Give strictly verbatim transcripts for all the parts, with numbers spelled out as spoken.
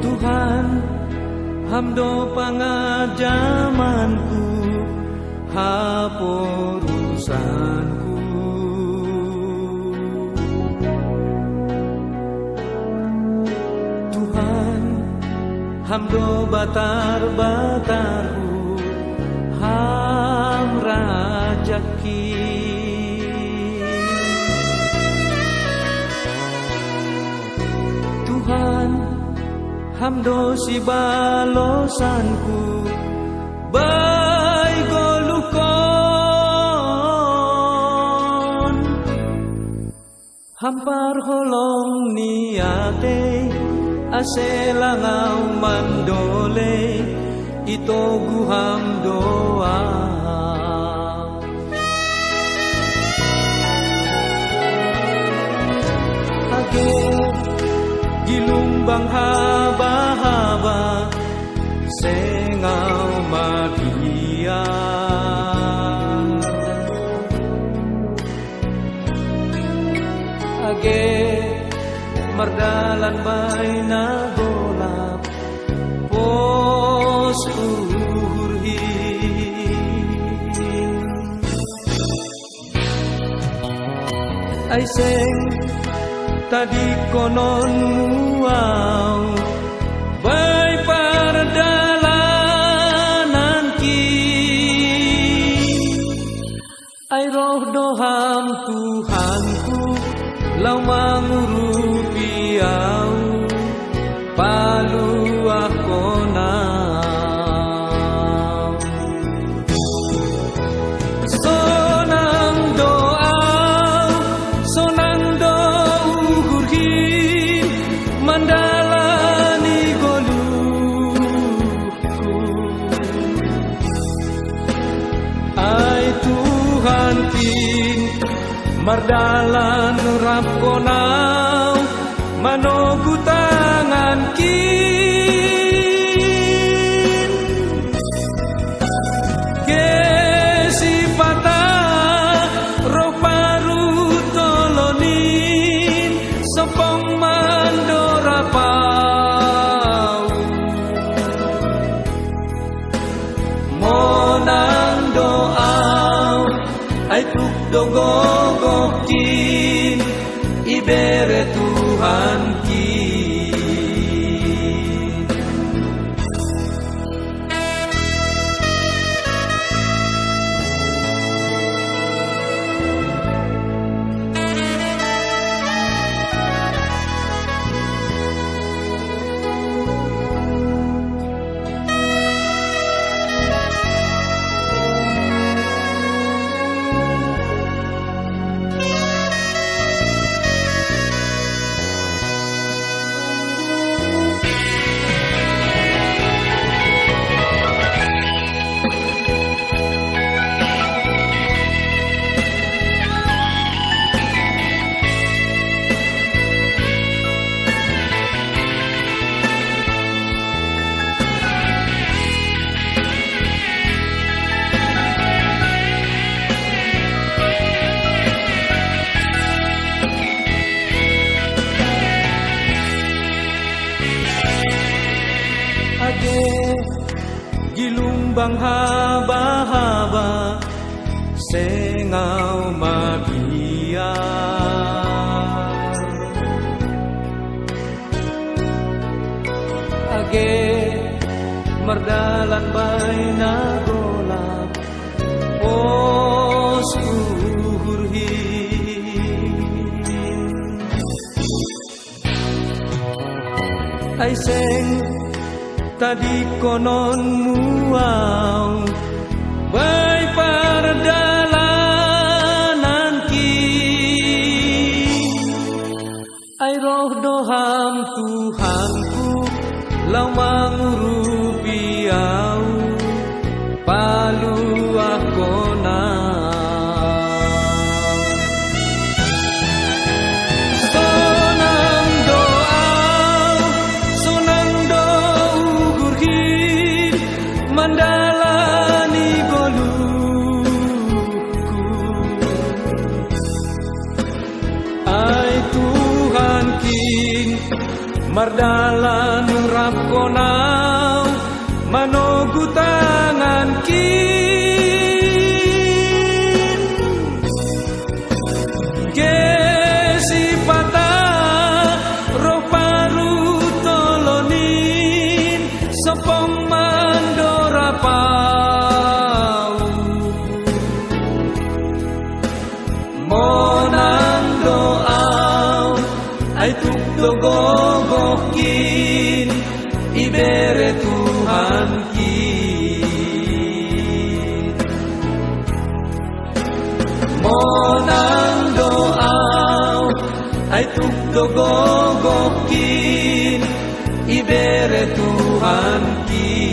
Tuhan, Ham do pangajamanku, haporusanku. Tuhan, Ham do batar-batarku, Ham rajaki. Tuhan, Ham do sibalosanku, bai goluhkon. Ham parholong ni atei, ase lang ahu mandolei, itogu Ham do ahu. Age gilumbang haba-haba, seng ahu magiah. Age mardalan bahen na golap, pos uhur hin. Ai seng tadingkonon Mu ahu, bai pardalanankin. Ai roh do Ham Tuhanku, laho mangurupi ahu, paluahkon ahu. Sonang do ahu, sonang do uhur hin, mandalani goluh. Ai Tuhankin, mardalan rap Ho nau, manogu tangankin. Ke sipata roh paruntolonin, sompong mandorab ahu. Monang do ahu, ai tuk do gogohkin, ibere Tuhankin. Age gilumbang haba-haba, seng ahu magiah. Age Dalan baina golap, os uhur hi. Ai seng tadi konon muau, bai pardalanan ki. Ai roh doham Tuhanku, lau mangurupi au, paluah kona. Sonang do au, sonang do uhur hi, mandalani goluhku. Ai Tuhan kin, mardalan rap konau, manogu tangan kin. Ke sipata roh paru tolonin, sopong mandorapau. Monang do au, ai tuk do gogoh kin, ibere Tuhan kin. Monang do au, ai tuk do gogoh kin, ibere Tuhan kin.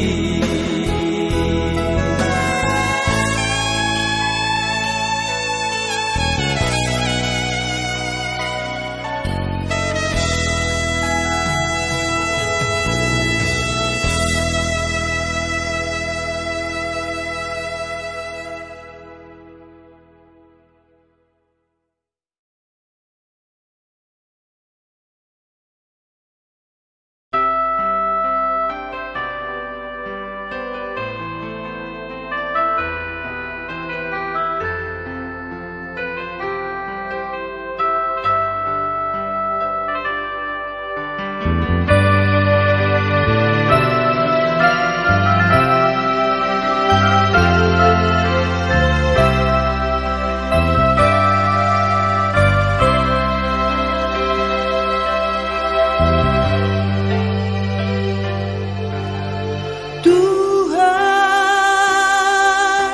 Tuhan,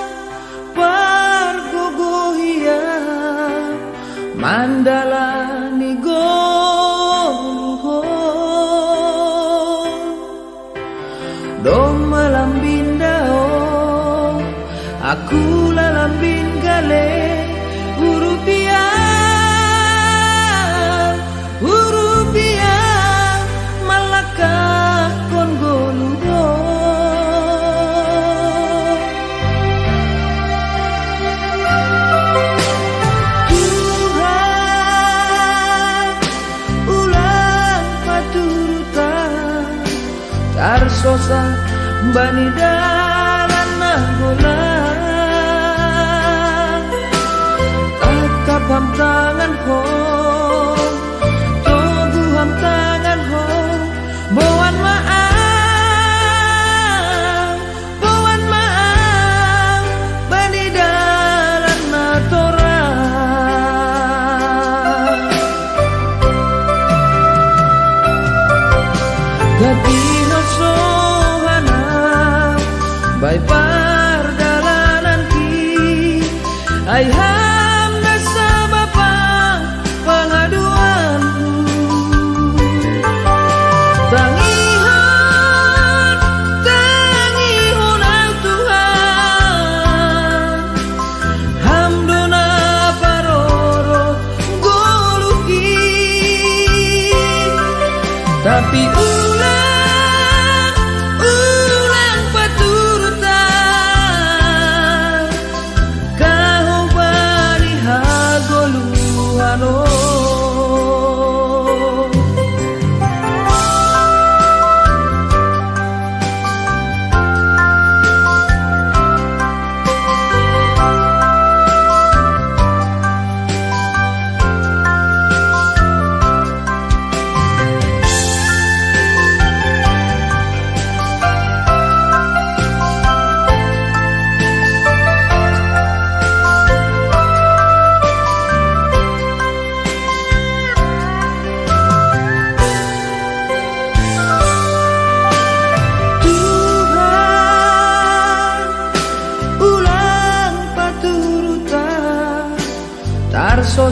pargogoh ia mandalani goluhon. Doma lambin dao, aku la lambin gale, urupi au, urupi au, malakahkon goluhon. Tuhan, ulang paturutan, tarsosa bani dalan na golap. Tatap ham tangan ho, toguh ham tangan ho, boan ma au, boan ma au bani dalan na torang. Gati ho soh anau bai pardalanan ki, ai ham na sabab pangaduanku. Tangihon, tangihon au Tuhan, ham do na paroroh goluh ki. Tapi ulang, ulang paturutan, kahou ba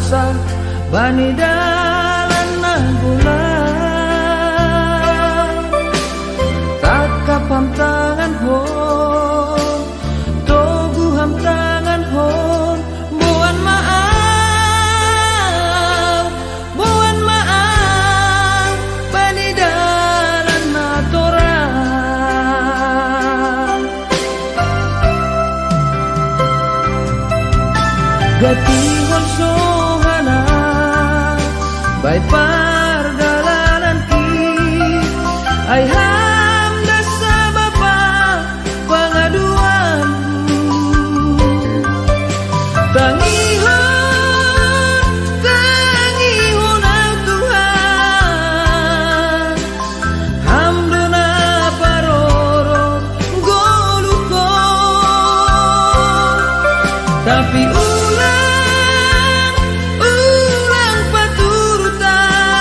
Bani dalan na golah, takap ham tangan hon, toguh ham tangan hon, boan maaf, boan maaf, bani dalan na torang. Gatihon sohana bai pardalanan ki, ai ham da sababa pangaduan. Tangihon, tangihon au Tuhan, ham do na parorot goluh ho. Tapi ulang, ulang paturutan.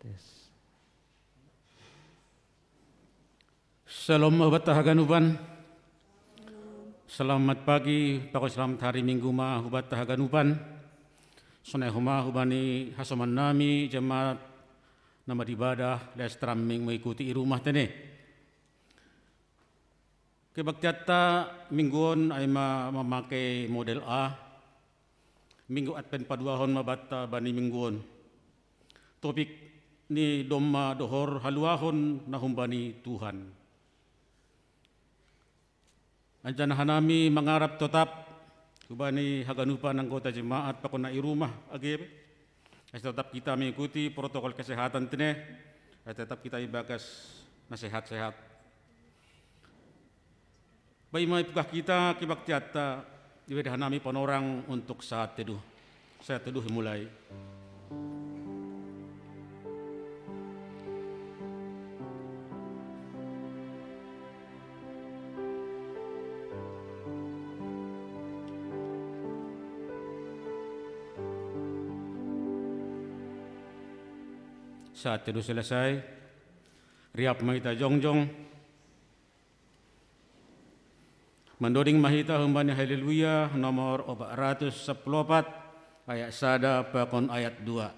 Yes. Shalom, hubata haganupan. Selamat pagi, pakon selamat hari Minggu ma hubata haganupan. Sonai homa hubani hasoman nami jemaat na maribadah live streaming mengikuti i rumah tene. Kebaktianta minggu on ai ma mamake model A, Minggu Advent paduahon ma banta bani minggu on. Topik ni domma dohor haluahon na humbani Tuhan. Anjaha hanami mangarap totap hubani haganupan anggota jemaat pakon na i rumah age pe. Asa tetap kita mengikuti protokol kesehatan tene, asa tetap kita ibagas na sehat-sehat. Paima ipungkah kita kebaktianta, ibadah nami panorang untuk saat teduh. Saat teduh mulai. Saat teduh selesai, riap ma hita jongjong. Mandoding ma hita humbani Haleluya nomor opat ratus sampulu opat, ayat sada pakon ayat dua.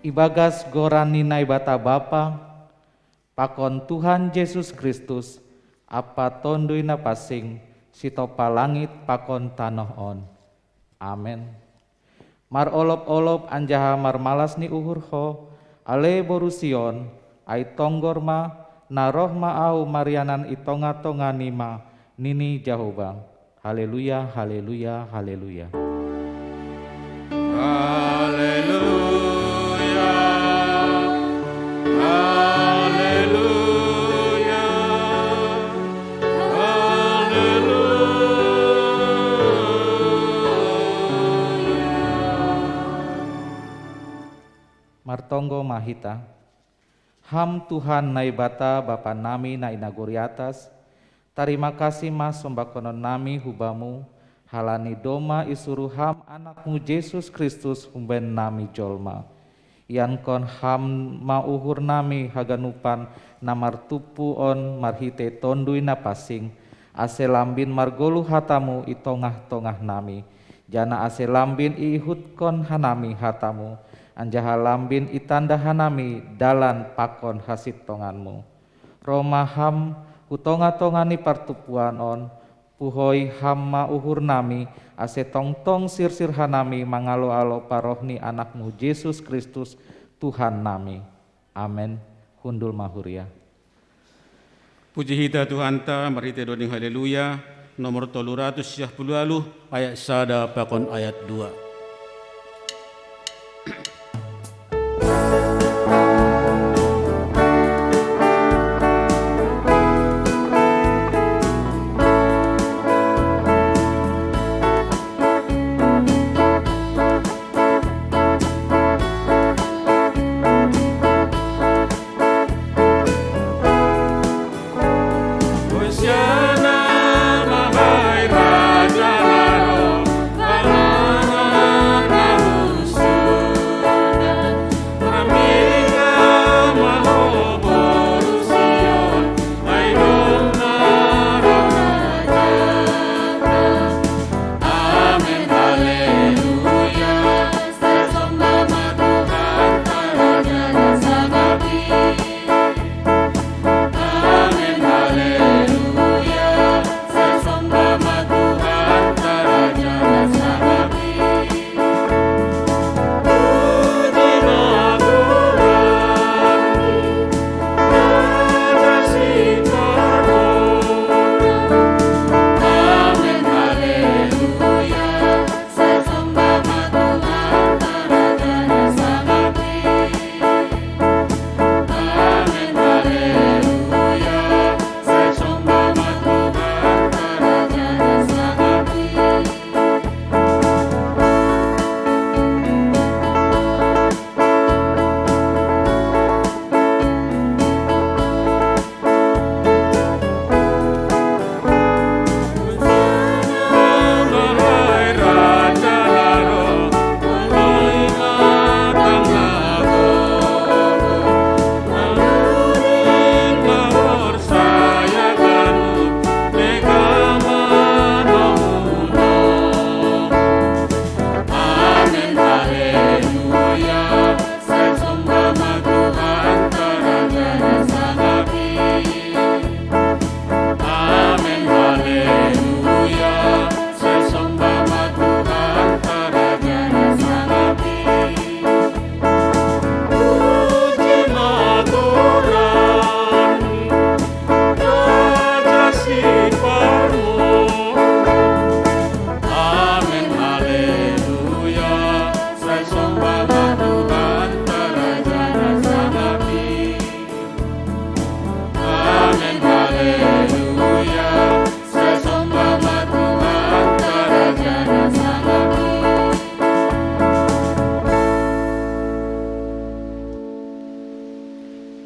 Ibagas goran ni Naibata Bapa, pakon Tuhan Jesus Kristus, Ampa Tonduy Napansing, sitompa langit pakon tanoh on. Amen. Marolop-olop anjaha marmalas ni uhur ho, ale boru Sion, ai tonggor ma, na roh ma ahu marianan i tongah-tongah nima, nini Jahowa. Haleluya, haleluya, haleluya. Haleluya, haleluya, haleluya. Martonggo ma hita. Ham Tuhan Naibata Bapa nami na i nagori atas, tarima kasih ma sombahonon nami hu Bamu, halani domma isuruh Ham Anakmu Jesus Kristus humbani nami jolma. Iankon Ham ma uhur nami haganupan na martumpu on marhitei Tonduy Napansing, ase lambin margoluh hatamu i tongah-tongah nami, janah ase lambin iihutkon hanami hatamu, anjaha lambin itanda hanami dalan pakon hasintonganmu. Roh ma Ham hu tongah-tongah ni partumpuan on, puhoi Ham ma uhur nami, ase tongtong sirsir hanami mangalo-alo paroh ni Anakmu Jesus Kristus, Tuhan nami. Amen. Hundul ma huria. Puji hita Tuhanta, marhitei doding Haleluya, nomor tolu ratus siah puluh aluh, ayat sada pakon ayat dua.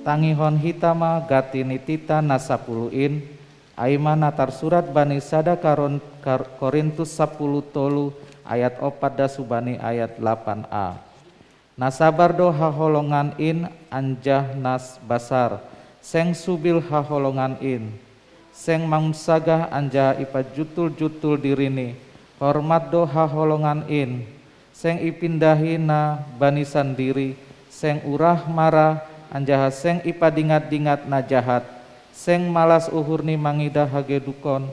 Tangihon hita ma gati ni titah na sapuluh in, ai ma na tarsurat bani sada Karon-, Kar-, Korintus sapuluh tolu ayat opat das hubani ayat lapan a. Na sabar do haholongan in anjah nas basar, seng subil haholongan in, seng mamunsagah anjaha ipajutul-jutul dirini, hormat do haholongan in, seng ipindahi na bani sandiri, seng urah marah, anjaha seng ipadingat-dingat na jahat, seng malas uhurni mangidah hagadukon,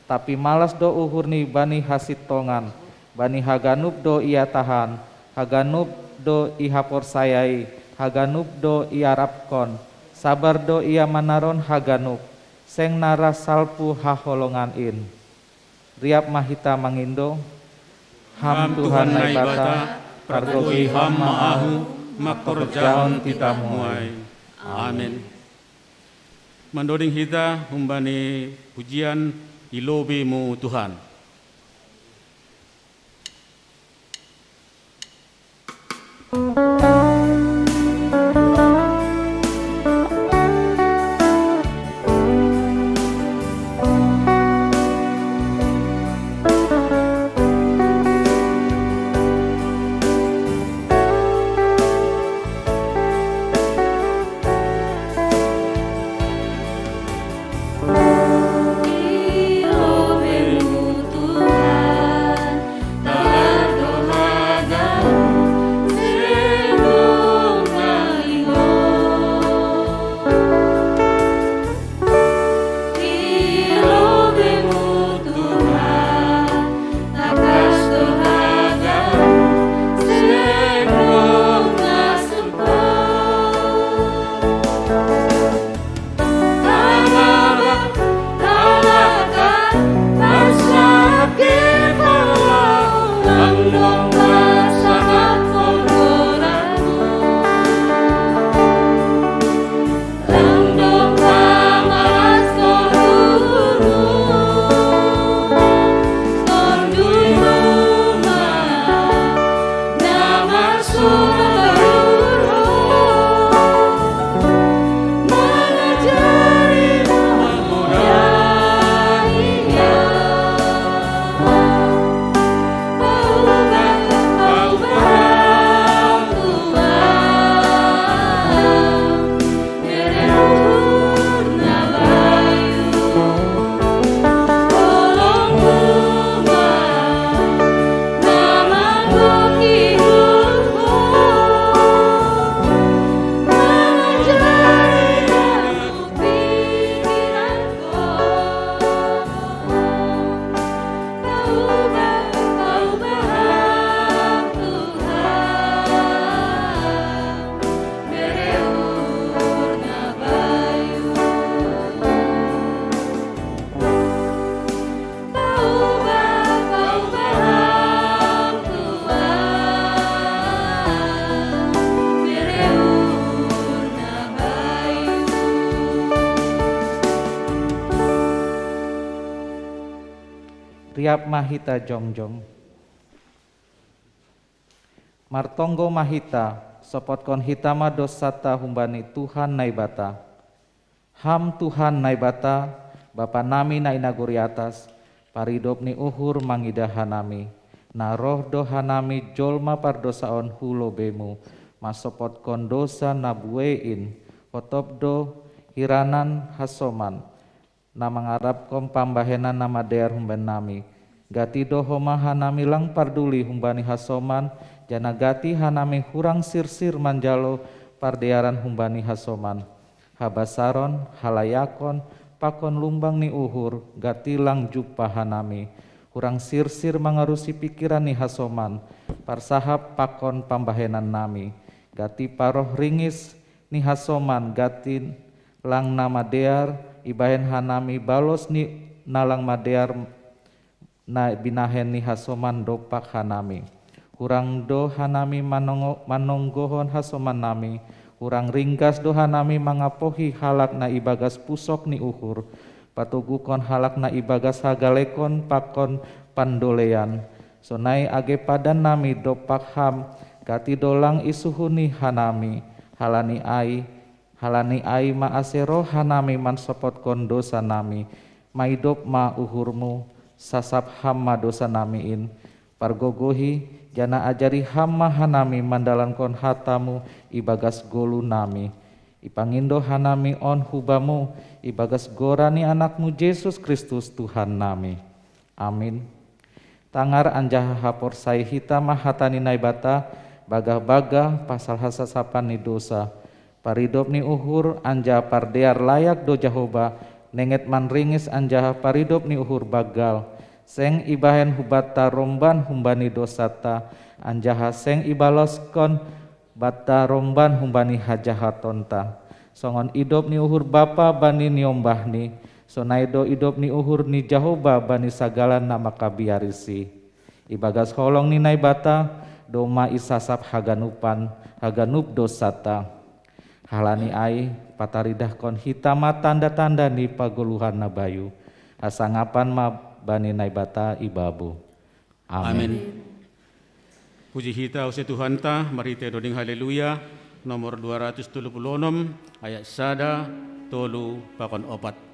tapi malas do uhurni bani hasintongan, bani haganup do ia tahan, haganup do ihaporsayai, haganup do iarapkon, sabar do ia manaron haganup, seng naras salpu haholongan in. Riap ma hita mangindo. Ham Tuhan Naibata, pargogohi Ham ma ahu, mangkorjahon titah-Mu ai. Amen. Mandoding hita humbani pujian, I Lobei-Mu Tuhan. Iap ma hita jongjong. Martonggo ma hita, sopotkon hita ma dosata humbani Tuhan Naibata. Ham Tuhan Naibata, Bapa nami na i nagori atas, paridop ni uhur mangidah hanami, na roh do hanami jolma pardosaon hu lobeimu, mansopotkon dosa na buei in, hotop do hiranan hasoman, na mangarapkon pambahenan na madear humbani nami. Gati do homa hanami lang parduli humbani hasoman, janah gati hanami hurang sirsir manjalo pardearan humbani hasoman. Habasaron, halayakon, pakon lumbang ni uhur, gati lang jumpa hanami. Hurang sirsir mangarusi pikiran ni hasoman, parsahap pakon pambahenan nami. Gati paroh ringis ni hasoman, gati lang na madear, ibahen hanami balos ni na lang madear na binahen ni hasoman dompak hanami. Hurang do hanami manongo-, manonggohon hasoman nami, hurang ringgas do hanami mangapohi halak na ibagas pusok ni uhur, patoguhkon halak na ibagas hagalekon pakon pandoleian. Sonai age padan nami dompak ham, gati do lang isuhuni hanami, halani ai, Halani ai ma ase roh hanami mansopotkon dosa nami, maidop ma uhurmu, sasap ham ma dosa nami in, pargogohi, janah ajari ham ma hanami mandalankon hatamu ibagas golu nami. Ipangindo hanami on hubamu, ibagas goran ni anakmu Jesus Kristus Tuhan nami. Amin. Tangar anjaha haporsai hita ma hata ni Naibata, bagah-bagah pasal hasasapan ni dosa. Paridop ni uhur anjaha pardear layak do Jahoba, nenget manringis anjaha paridop ni uhur bagal. Seng ibahen hubanta romban humbani dosata, anjaha seng ibaloskon banta romban humbani hajahatonta. Songon idop ni uhur Bapa bani niombahni, sonai do idop ni uhur ni Jahoba bani sagala na makabiarisi. Ibagas holong ni Naibata, domma isasap haganupan, haganup dosata. Halani ai, pataridahkon hita ma tanda-tanda ni pagoluhan na bayu. Hasangapan ma bani Naibata ibabo. Amin. Amin. Puji hita use Tuhanta, marhite doding Haleluya, nomor dua ratus tolu puluh onom, ayat sada, tolu, pakon opat.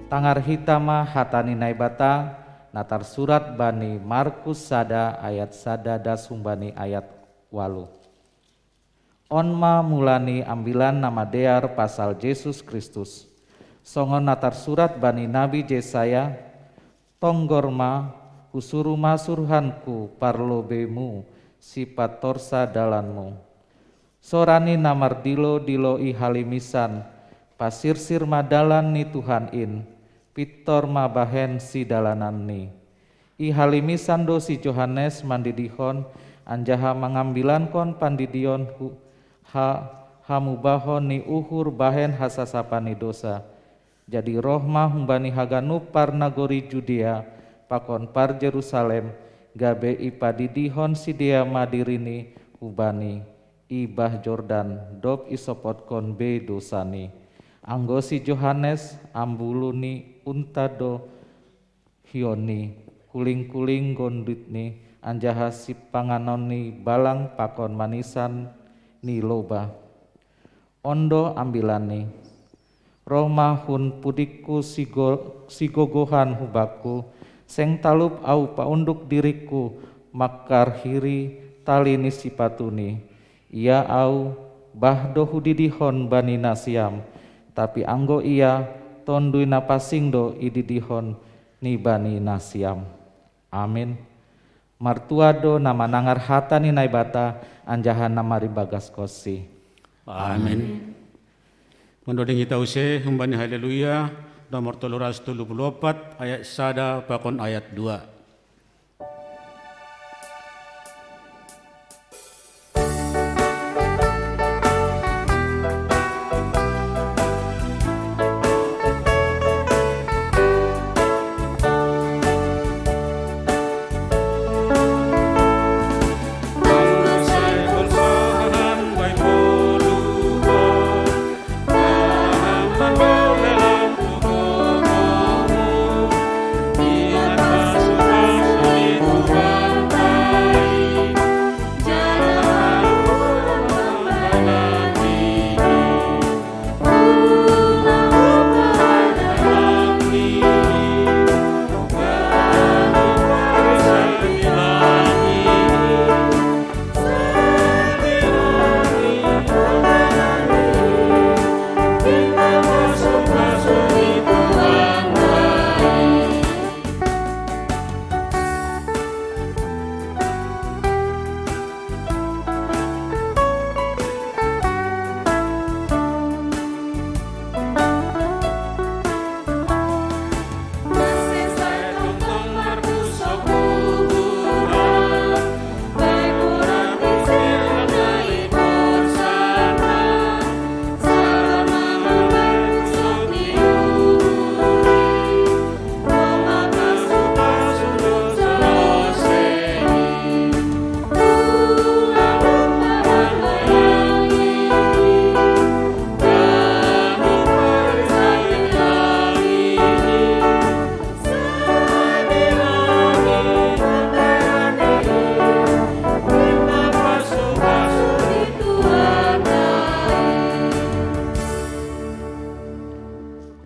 Tangar hita ma hata ni Naibata, na tarsurat bani Markus sada ayat sada das humbani ayat walu. On ma mula ni ambilan na madear pasal Jesus Kristus. Songon na tarsurat bani Nabi Jesaya, tonggor ma, husuru ma suruhanku parlobeimu, sipatorsa dalanmu. Sora ni na mardilo-dilo i halimisan, pasirsir ma dalan ni Tuhan in, pintor ma bahen sidalanan ni. I halimisan do si Johannes mandidihon, anjaha mangambilankon pandidion hu, ha, hamubahon ni uhur bahen hasasapan ni dosa. Jadi roh ma humbani haganup parnagori Judea, pakon par Jerusalem, gabe ipadidihon sidea ma dirini hubani, i bah Jordan, dob isopotkon be dosani. Anggo si Johannes, ambulu ni unta do hionni, kuling-kuling gonditni, anjaha sipanganonni balang pakon manisan ni loba. On do ambilanni. Roh ma hun pudingku sigo, sigogohan hubakku, seng talup au paunduk diringku mangkarhiri tali ni sipatuni. Ia au, bah do hudidihon bani nasiam, tapi anggo ia, Tonduy Napansing do ididihon ni bani nasiam. Amin. Martua do na manangar hata ni Naibata, anjaha na maribagashonsi. Amin. Mandoding hita use humbani Haleluya, nomor tolu ratus tolu puluh opat, ayat sada pakon ayat dua.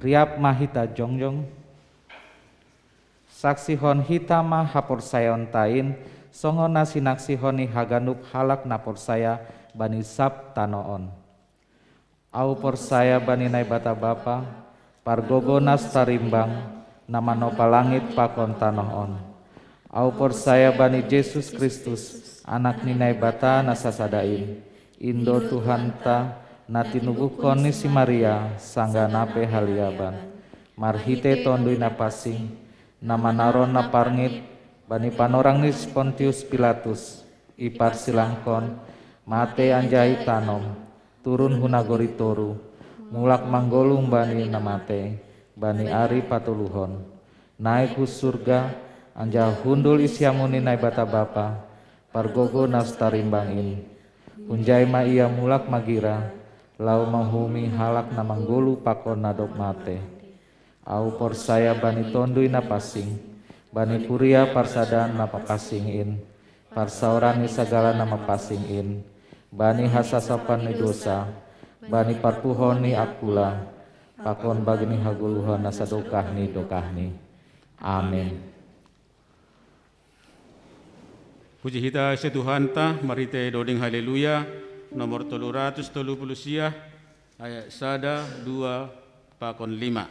Riap ma hita jongjong. Saksihon hita ma haporsayaonta in, songon na sinaksihon ni haganup halak na porsaya bani sab tano on. Au porsaya bani Naibata Bapa, Pargogo na so tarimbang, na manopa langit pakon tanoh on. Au porsaya bani Jesus Kristus, Anak ni Naibata na sasada in, in do Tuhanta, na tinubuhkon ni si Maria, sanggah na pe haliaban, marhite Tonduy Napansing, na manaron na parngit bani panorang ni si Pontius Pilatus, iparsilangkon, mate anjaha itanom, turun hu nagori toru, mulak manggoluh bani na mate, bani ari patoluhon. Naik hu surga, anjaha hundul i siamun ni Naibata Bapa, Pargogo na so tarimbang in. Hunjai ma Ia mulak magira, laho mauhumi halak na manggoluh pakon na dob mate. Au porsaya bani Tonduy Napansing, bani kuria parsadaan na pansing in, parsaoran ni sagala na mapansing in, bani hasasapan ni dosa, bani parpuhon ni angkula, pakon bageni hagoluhan nasa dokah ni dokahni. Amin. Puji hita sia Tuhanta, marhite doding Haleluya, nomor tolu ratus tolu puluh sia, ayat sada, dua, pakon lima.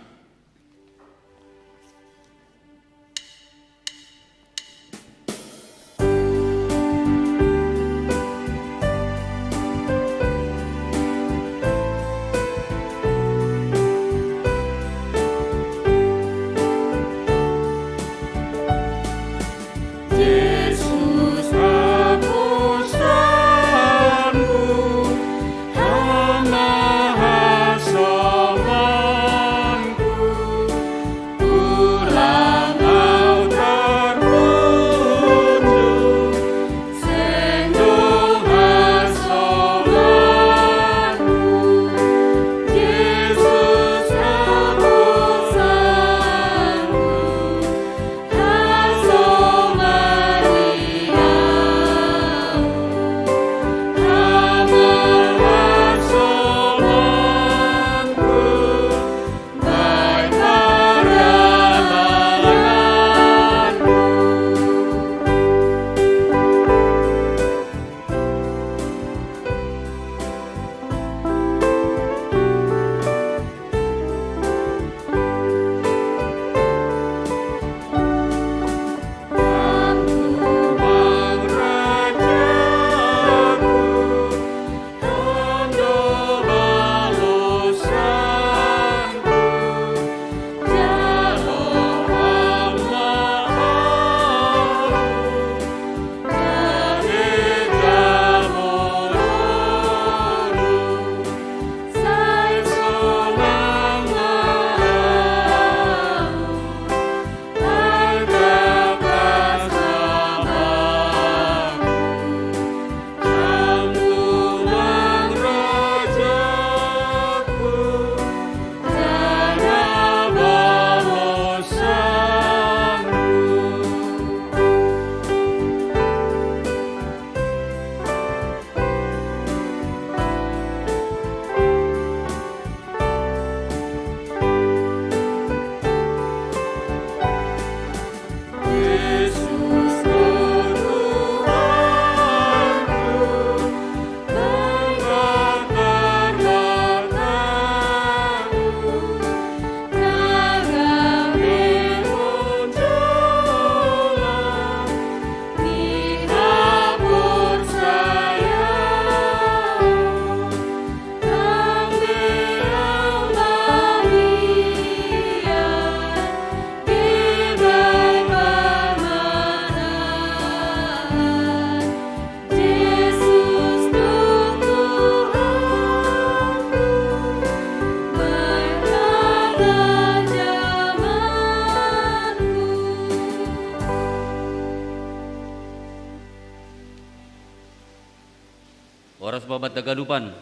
Horas Bapa tagadupan.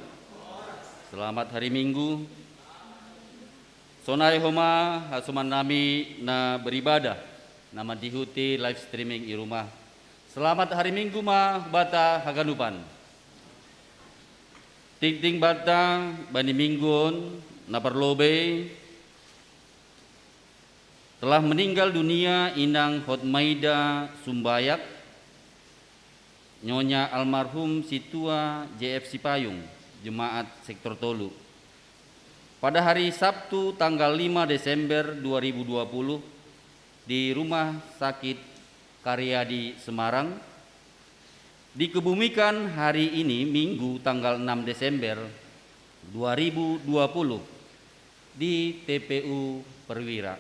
Selamat hari Minggu. Sonari homa hasoman nami na beribadah, na mandihuti live streaming i rumah. Selamat hari Minggu ma banta haganupan. Tingting banta bani minggu on na parlobei, telah meninggal dunia Inang Hotmaida Sumbayak, nyonya almarhum Situa J F Sipayung, jemaat sektor tolu, pada hari Sabtu tanggal lima Desember dua ribu dua puluh di Rumah Sakit Karyadi Semarang, dikebumikan hari ini Minggu tanggal enam Desember dua ribu dua puluh di T P U Perwira.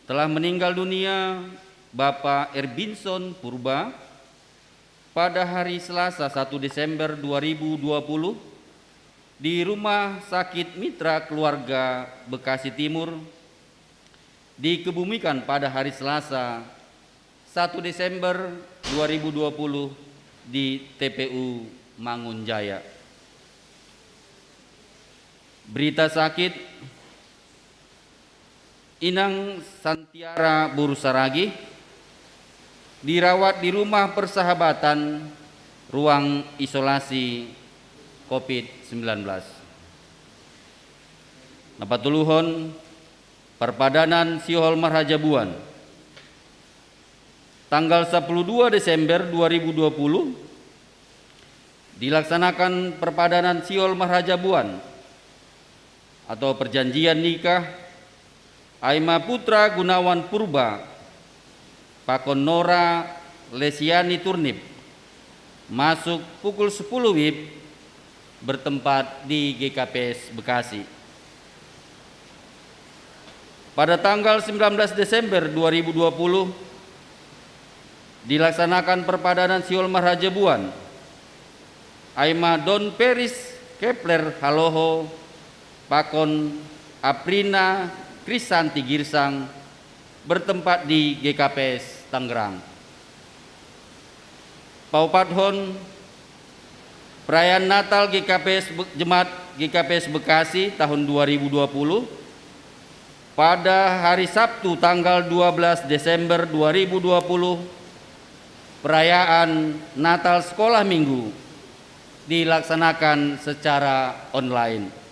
Telah meninggal dunia Bapak Erbinson Purba pada hari Selasa satu Desember dua ribu dua puluh di Rumah Sakit Mitra Keluarga Bekasi Timur, dikebumikan pada hari Selasa satu Desember dua ribu dua puluh di T P U Mangunjaya. Berita sakit, Inang Santiara Burusaragih dirawat di Rumah Persahabatan, ruang isolasi covid sembilan belas. Napatuluhon, perpadanan Sihol Marhajabuan. Tanggal sepuluh dua Desember dua ribu dua puluh, dilaksanakan perpadanan Sihol Marhajabuan atau perjanjian nikah Aima Putra Gunawan Purba pakon Nora Lesiani Turnip, masuk pukul sepuluh wib, bertempat di G K P S Bekasi. Pada tanggal sembilan belas Desember dua ribu dua puluh, dilaksanakan perpadanan Sihol Marhajabuan Aima Don Peris Kepler Haloho pakon Aprina Krisanti Girsang, bertempat di G K P S Tangerang. Paupathon, perayaan Natal G K P S Be-, Jemaat G K P S Bekasi tahun dua ribu dua puluh, pada hari Sabtu tanggal dua belas Desember dua ribu dua puluh, perayaan Natal Sekolah Minggu dilaksanakan secara online.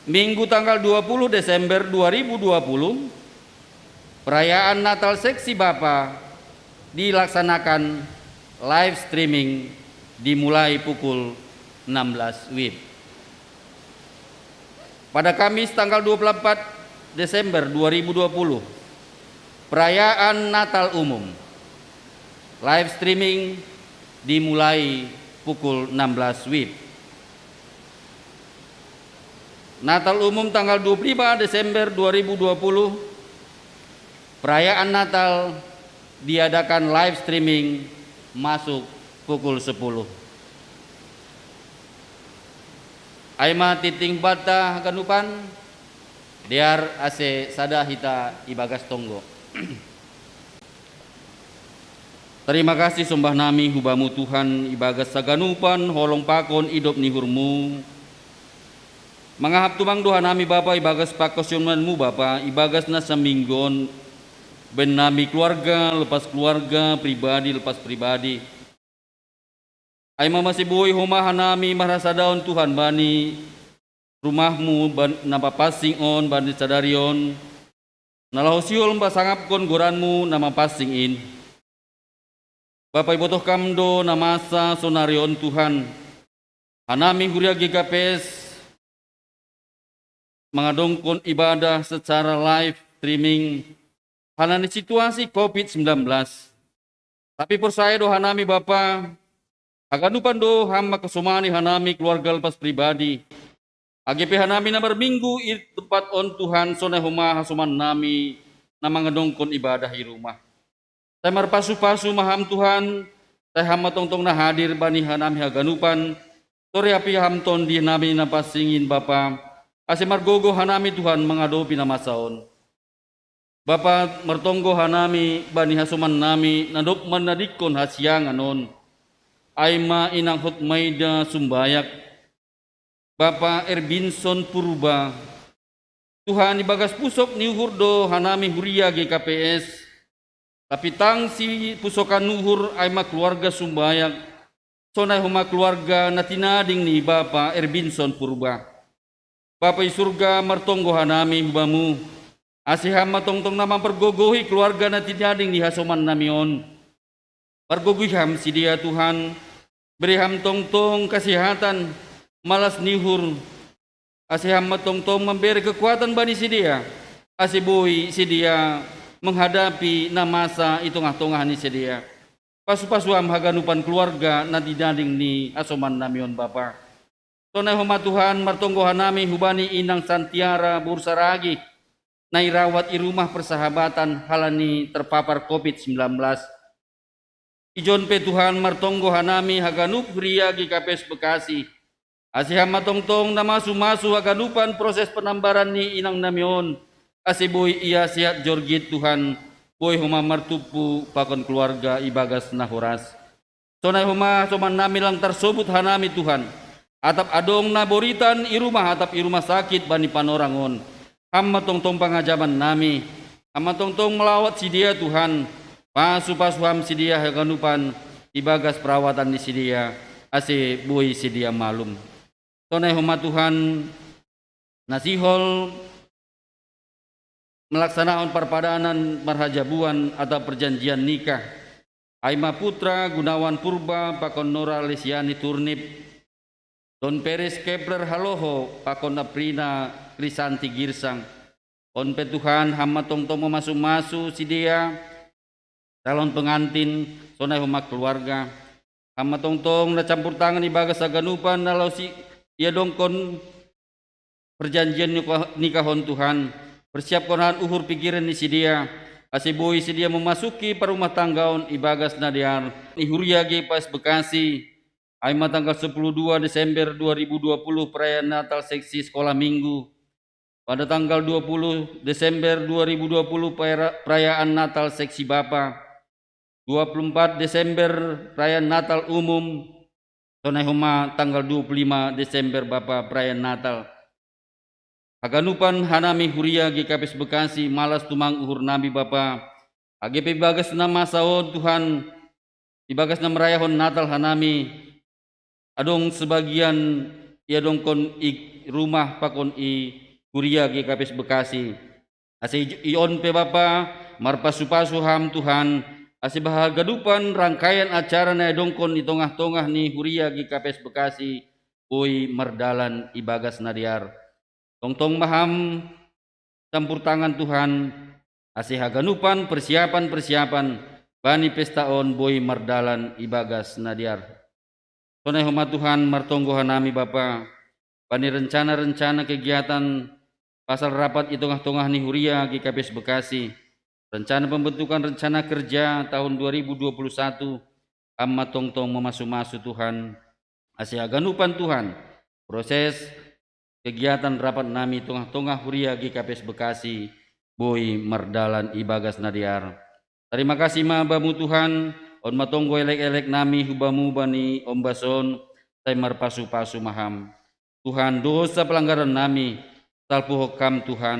Minggu tanggal dua puluh Desember dua ribu dua puluh, perayaan Natal Seksi Bapa dilaksanakan live streaming dimulai pukul enam belas wib. Pada Kamis tanggal dua puluh empat Desember dua ribu dua puluh, perayaan Natal umum. Live streaming dimulai pukul enam belas wib. Natal umum tanggal dua puluh lima Desember dua ribu dua puluh, perayaan Natal diadakan live streaming masuk pukul sepuluh. Aima titing bata haganupan, dear ase sada hita ibagas tonggo. Tarima kasih sombah nami hu Bamu Tuhan ibagas haganupan holong pakon idop ni uhurMu. Mangahap tumang do hanami Bapa ibagas pangkasiatonMu Bapa, ibagas na saminggu on baen nami keluarga lepas keluarga, pribadi lepas pribadi. Aima mase boi homa hanami marhasadaon Tuhan bani rumahMu ban-, na mapansing on bani sadari on, na laho sihol pasangapkon goranMu na mapansing in. Bapa, ibotoh Kam do na masa sonari on Tuhan. Hanami huria G K P S mangadongkon ibadah secara live streaming halani situasi covid sembilan belas. Tapi porsaya do hanami Bapa, haganupan do Ham mangkasomani hanami keluarga lepas pribadi. Age pe hanami na marminggu i tempat on Tuhan, sonai homa hasoman nami na mangadongkon ibadah i rumah. Sai marpasu-pasu ma Ham Tuhan, sai Ham ma tongtong na hadir bani hanami haganupan, torop i Ham Tondi nami na pansing in Bapa, ase margogoh hanami Tuhan mangadopi na masa on. Bapa, martonggo hanami bani hasoman nami na dob mannadingkon hasiangan on. Aima inang Hotmaida Sumbayak, Bapa Erbinson Purba. Tuhan, ibagas pusok ni uhur do hanami huria G K P S. Tapi tang sipusokan uhur aima keluarga Sumbayak, sonai homa keluarga na tinading ni Bapa Erbinson Purba. Bapa i surga, martonggo hanami hu Bamu, ase Ham ma tongtong na mampargogohi keluarga na tinading ni hasoman nami on. Pargogohi Ham sidea Tuhan, bere Ham tongtong kesehatan, malas ni uhur, ase Ham ma tongtong mambere kekuatan bani sidea, ase boi sidea menghadapi na masa i tongah-tongah ni sidea. Pasu-pasu Ham haganupan keluarga na tinading ni hasoman nami on Bapa. Sonai homa Tuhan, martonggo hanami hubani inang Santiara Boru Saragih, na irawat i rumah persahabatan halani terpapar covid sembilan belas. Ijon pe Tuhan, martonggo hanami haganup huria G K P S Bekasi, ase Ham ma tongtong na masu-masu haganupan proses penambaran ni inang nami on, ase boi ia sehat jorgit Tuhan, boi homa martumpu pakon keluarga ibagas na horas. Sonai homa hasoman nami lang tarsobut hanami Tuhan. Atap adong na boritan i rumah, atap i rumah sakit bani panorang on, Ham ma tongtong pangajaban nami. Ham ma tongtong melawat sidea Tuhan. Pasu-pasu Ham sidea haganupan ibagas perawatan ni sidea, ase boi sidea malum. Sonai homa Tuhan, Na sihol melaksanaon parpadanan marhajabuan atau perjanjian nikah. Ai ma putra Gunawan Purba pakon Nora Lesiani Turnip, Don Peres Kepler Haloho pakon Aprina Krisanti Girsang. On pe Tuhan, Ham ma tongtong mamasu-masu sidea calon pengantin, sonai homa keluarga. Ham ma tongtong na campur tangan ibagas haganupan na laos iadongkon perjanjian nikah, nikah on Tuhan. Persiapkon Ham uhur pikiran ni sidea, ase boi sidea memasuki parumah tanggaon ibagas na dear. Ni huria G P S Bekasi, ai ma tanggal sepuluh dua Desember dua ribu dua puluh perayaan Natal seksi sekolah minggu. Pada tanggal dua puluh Desember dua ribu dua puluh pera-, perayaan Natal seksi Bapa. Dua puluh empat Desember perayaan Natal umum. Sonai homa tanggal dua puluh lima Desember Bapa perayaan Natal. Haganupan hanami huria G K P S Bekasi malas tumang uhur nami Bapa. Age pe ibagas na masa on Tuhan, ibagas na marayahon Natal hanami, adong sebagian iadongkon i rumah pakon i huria G K P S Bekasi. Ase i, i on pe Bapa, marpasu-pasu Ham Tuhan, ase haganupan rangkaian acara na iadongkon i tongah-tongah ni huria G K P S Bekasi, boi mardalan ibagas na dear. Tongtong ma Ham campur tangan Tuhan, ase haganupan persiapan-persiapan bani pesta on boi mardalan ibagas na dear. Sonai homa Tuhan, martonggo hanami Bapa, bani rencana-rencana kegiatan pasal rapat i tongah-tongah ni huria G K P S Bekasi, rencana pembentukan rencana kerja tahun dua ribu dua puluh satu, Ham ma tongtong mamasu-masu Tuhan, ase haganupan Tuhan, proses kegiatan rapat nami tongah-tongah huria G K P S Bekasi, boi mardalan ibagas na dear. Tarima kasih ma Bamu Tuhan, on ma tonggo elek-elek nami hu Bamu bani ombas on, sai marpasu-pasu ma Ham. Tuhan, dosa pelanggaran nami, salpuhon Ham Tuhan,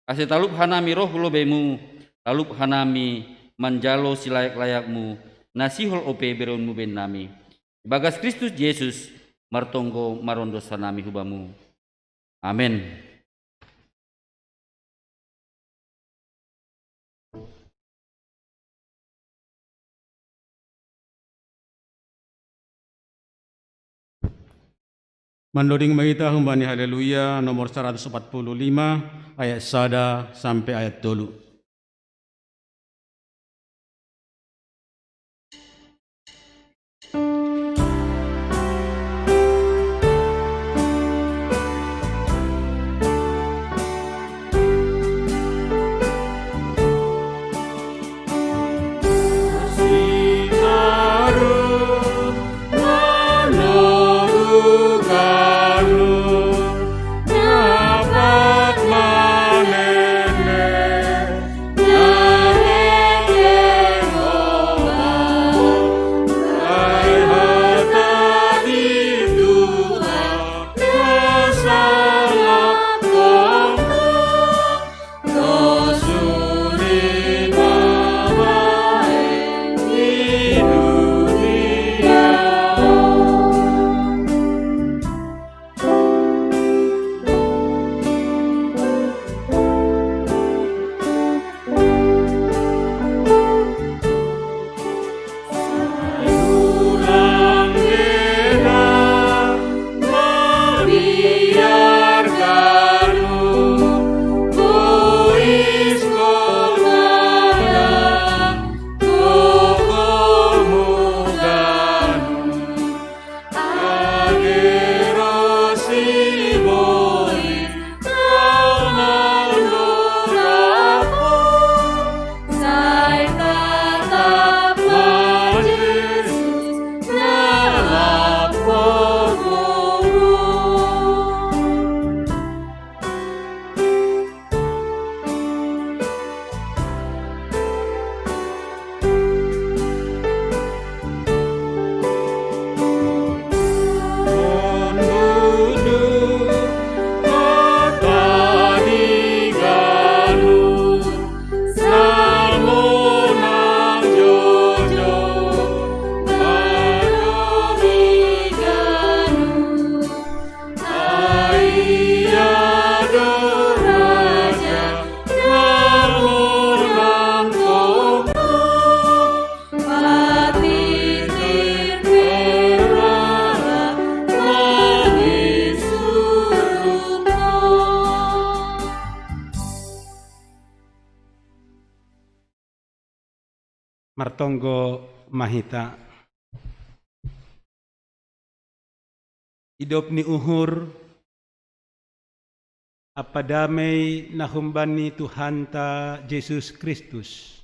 ase talup hanami roh hu lobei-Mu, talup hanami manjalo silayak-layak-Mu, na sihol ope bereon-Mu bahen nami. Ibagas Kristus Jesus, martonggo marondos hanami hu Bamu. Amen. Mandoding ma hita humbani Haleluya nomor saratus opat puluh lima, ayat sada sampe ayat tolu. Martonggo ma hita. Idop ni uhur, ampa damei na humbani Tuhanta Jesus Kristus,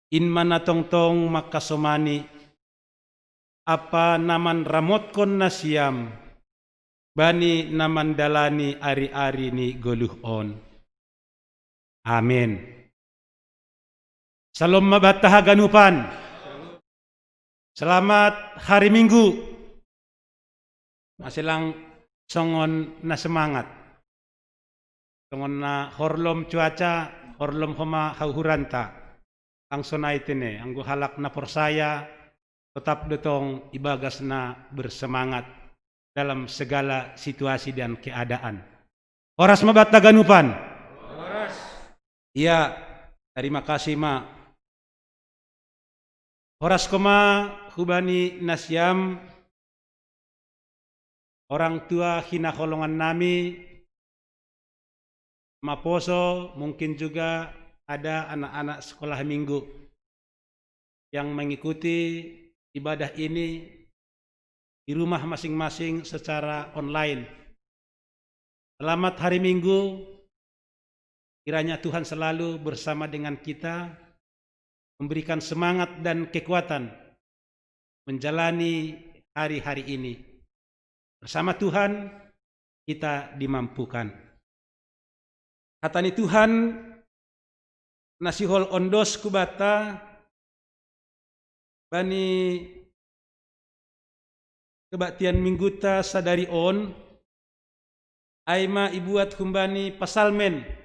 in ma na tongtong mangkasomani, ampa na manramotkon nasiam bani na mandalani ari-ari ni goluh on. Amen. Syalom ma banta haganupan. Selamat hari Minggu. Ase lang songon na semangat. Songon na horlom cuaca, horlom homa hauhuranta. Lang sonai tene, anggo halak na porsaya, totap do tong ibagas na bersemangat dalam segala situasi dan keadaan. Horas ma banta haganupan. Horas. Ia, tarima kasih ma. Horas ho ma hubani nasiam orang tua hinaholongan nami, maposo, mungkin juga ada anak-anak sekolah minggu yang mengikuti ibadah ini di rumah masing-masing secara online. Selamat hari Minggu. Kiranya Tuhan selalu bersama dengan kita, memberikan semangat dan kekuatan menjalani hari-hari ini. Bersama Tuhan, kita dimampukan. Hata ni Tuhan na sihol ondos hubanta bani kebaktian Minggunta sadari on, ai ma ibuat humbani Pasalmen.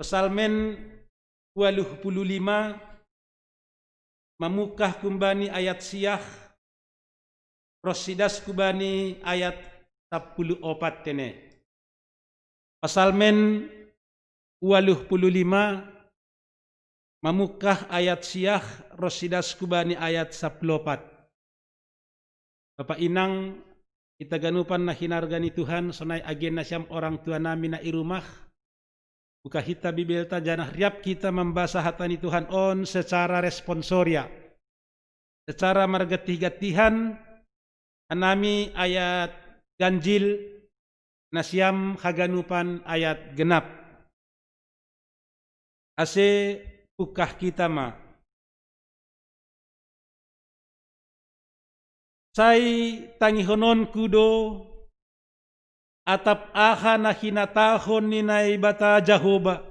Pasalmen ualuh pulu lima, mamungkah humbani ayat siah, ros sidas humbani ayat sampulu opat tene. Pasalmen ualuh pulu lima, mamungkah ayat siah, ros sidas humbani ayat sampulu opat. Bapa inang, hita ganupan na hinarga ni Tuhan, sonai age nasiam orang tua nami na i rumah, buka hita Bibelta janah riap hita mambasa hata ni Tuhan on secara responsoria. Secara margantih-gantihan, hanami ayat ganjil, nasiam haganupan ayat genap. Ase pungkah hita ma. Sai tangihononku do atap aha na hinatahon ni Naibata Jahowa.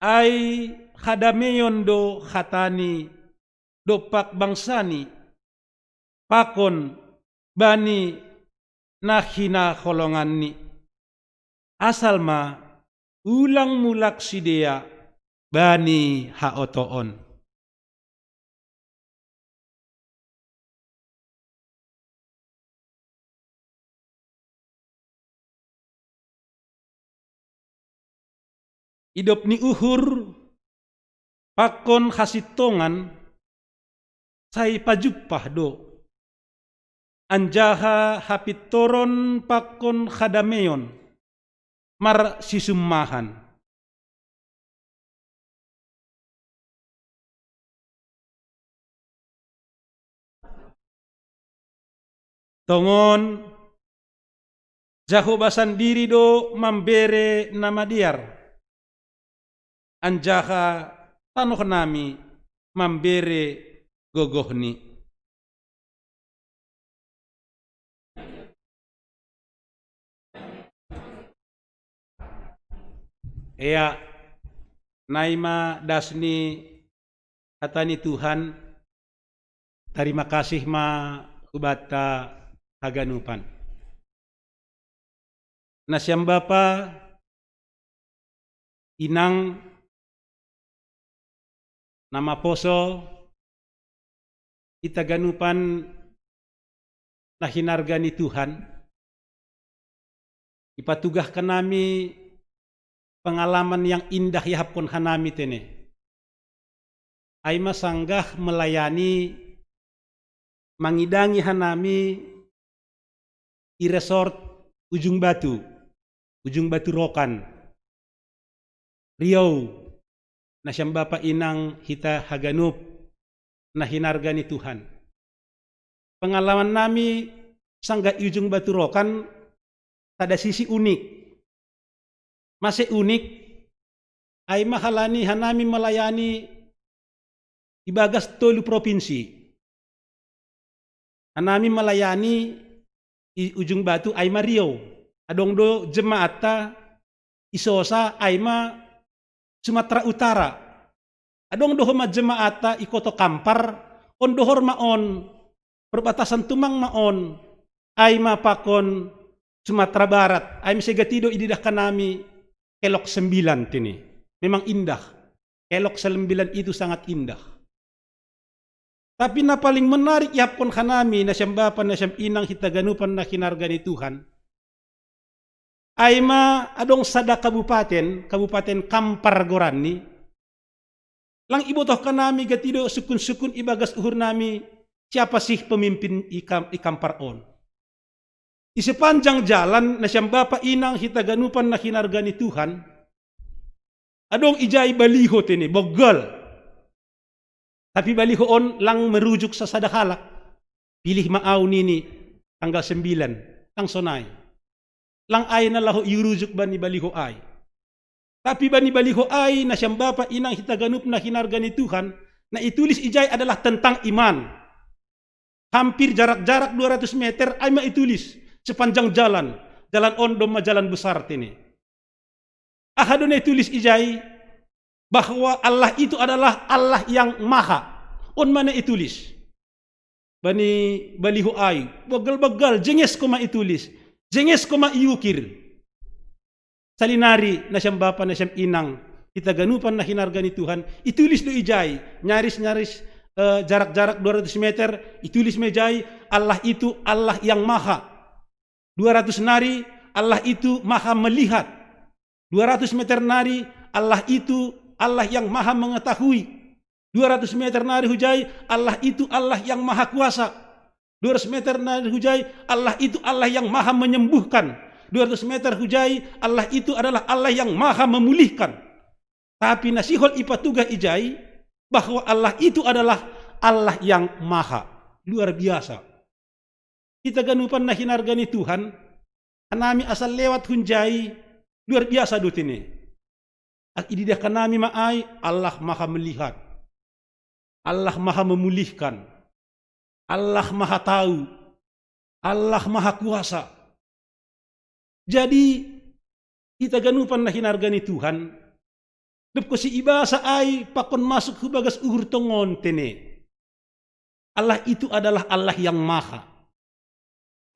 Ai hadameion do hatani dompak bangsani, pakon bani na hinaholonganni. Asal ma ulang mulak sidea bani haotoon. Idop ni uhur, pakon hasintongan, sai pajumpah do. Anjaha hapintoron pakon hadameion, marsisummahan. Tongon, Jahowa sandiri do mambere na madear, anjaha tanoh nami mambere gogohni. Ea, nai ma das ni hata ni Tuhan. Tarima kasih ma hubanta haganupan. Nasiam bapa, inang, na maposo, hita ganupan na hinarga ni Tuhan, ipatugah hanami pengalaman yang indah iahapkon hanami tene. Ai ma sanggah melayani, mangidangi hanami i resort Ujung Batu, Ujung Batu Rokan, Riau. na siam bapa inang hita haganup na hinarga ni Tuhan. Pengalaman nami sangga i Ujung Batu Rokan sada sisi unik. Mase unik, ai ma halani hanami melayani ibagas tolu provinsi. Hanami melayani i Ujung Batu ai ma Riau. Adong do jemaatta i Sosa ai ma Sumatera Utara. Adong do homa jemaatta i Koto Kampar, on dohor ma on, perbatasan tumang ma on, ai ma pakon Sumatera Barat, ai ma segatido ididah kanami Kelok Sembilan tene. Memang indah. Kelok Sembilan itu sangat indah. Tapi na paling menarik iapkon hanami na siam bapa na siam inang hita ganupan na hinarga ni Tuhan. Ai ma adong sada kabupaten, Kabupaten Kampar goranni. Lang ibotoh kanami gatido sukun-sukun ibagas uhur nami siapa sih pemimpin i Kampar on. Di sepanjang jalan na siam bapa inang hita ganupan na hinarga ni Tuhan. Adong ijai baliho tene, boggal. Tapi baliho on lang merujuk sasada halak. Pilih ma au nini tanggal sembilan, lang sonai. Lang ai na laho iurujuk bani baliho ai. Tapi bani baliho ai na siam bapa inang hita ganup na hinarga ni Tuhan, na itulis ijai adalah tentang iman. Hampir jarak-jarak dua ratus meter ai ma itulis sepanjang jalan. Jalan on domma jalan besar tene. Aha do na itulis ijai? Bahwa Allah itu adalah Allah yang maha. On ma na itulis. Bani baliho ai, boggal-boggal, jenges koma itulis. Jenges koma iukir. Salinari na siam bapa na siam inang hita ganupan na hinarga ni Tuhan, itulis do ijai, nyaris-nyaris eh, jarak-jarak dua ratus meter, itulis ma ijai, Allah itu Allah yang maha. Dua ratus nari, Allah itu maha melihat. Dua ratus meter nari, Allah itu Allah yang maha mengetahui. Dua ratus meter nari hujai, Allah itu Allah yang maha kuasa. Dua ratus meter nari hujai, Allah itu Allah yang maha menyembuhkan. Dua ratus meter hujai, Allah itu adalah Allah yang maha memulihkan. Tapi na sihol ipatugah ijai, bahwa Allah itu adalah Allah yang maha. Luar biasa. Hita ganupan na hinarga ni Tuhan, hanami asal lewat hunjai, luar biasa do tene. Ididah kanami ma ai, Allah maha melihat. Allah maha memulihkan. Allah maha tahu. Allah maha kuasa. Jadi, hita ganupan na hinarga ni Tuhan, dob kosi ibasa ai pakon masuk hu bagas uhur tongon tene. Allah itu adalah Allah yang maha.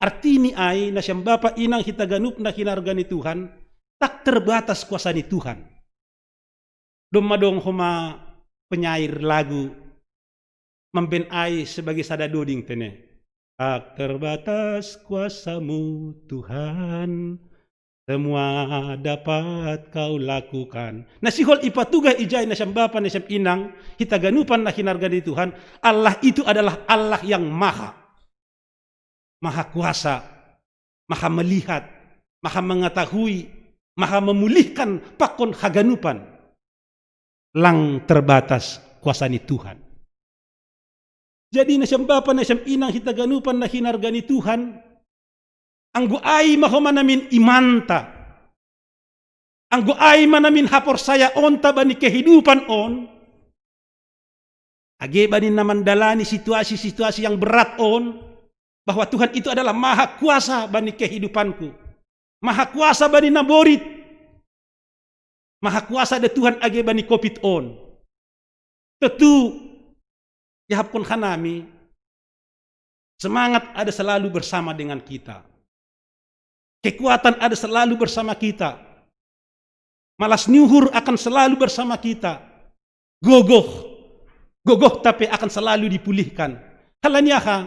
Artini ai na siam bapa inang hita ganup na hinarga ni Tuhan, tak terbatas kuasa ni Tuhan. Domma dong homa penyair lagu mamben ai sebagai sada doding tene. Tak terbatas kuasamu Tuhan, semua dapat kau lakukan. Na sihol ipatugah ijai na siam bapa na siam inang hita ganupan na hinarga ni Tuhan, Allah itu adalah Allah yang maha. Maha kuasa, maha melihat, maha mengetahui, maha memulihkan pakon haganupan. Lang terbatas kuasa ni Tuhan. Jadi na siam bapa na siam inang hita ganupan na hinarga ni Tuhan, anggo ai ma homa namin imanta, anggo ai ma namin haporsayaonta bani kehidupan on, age bani na mandalani situasi-situasi yang berat on, bahwa Tuhan itu adalah maha kuasa bani kehidupanku, maha kuasa bani na borit. Maha kuasa da Tuhan age bani covid on. Tentu, iahapkon hanami, semangat ada selalu bersama dengan kita. Kekuatan ada selalu bersama kita. Malas ni uhur akan selalu bersama kita. Gogoh, gogohta pe akan selalu dipulihkan. Halani aha?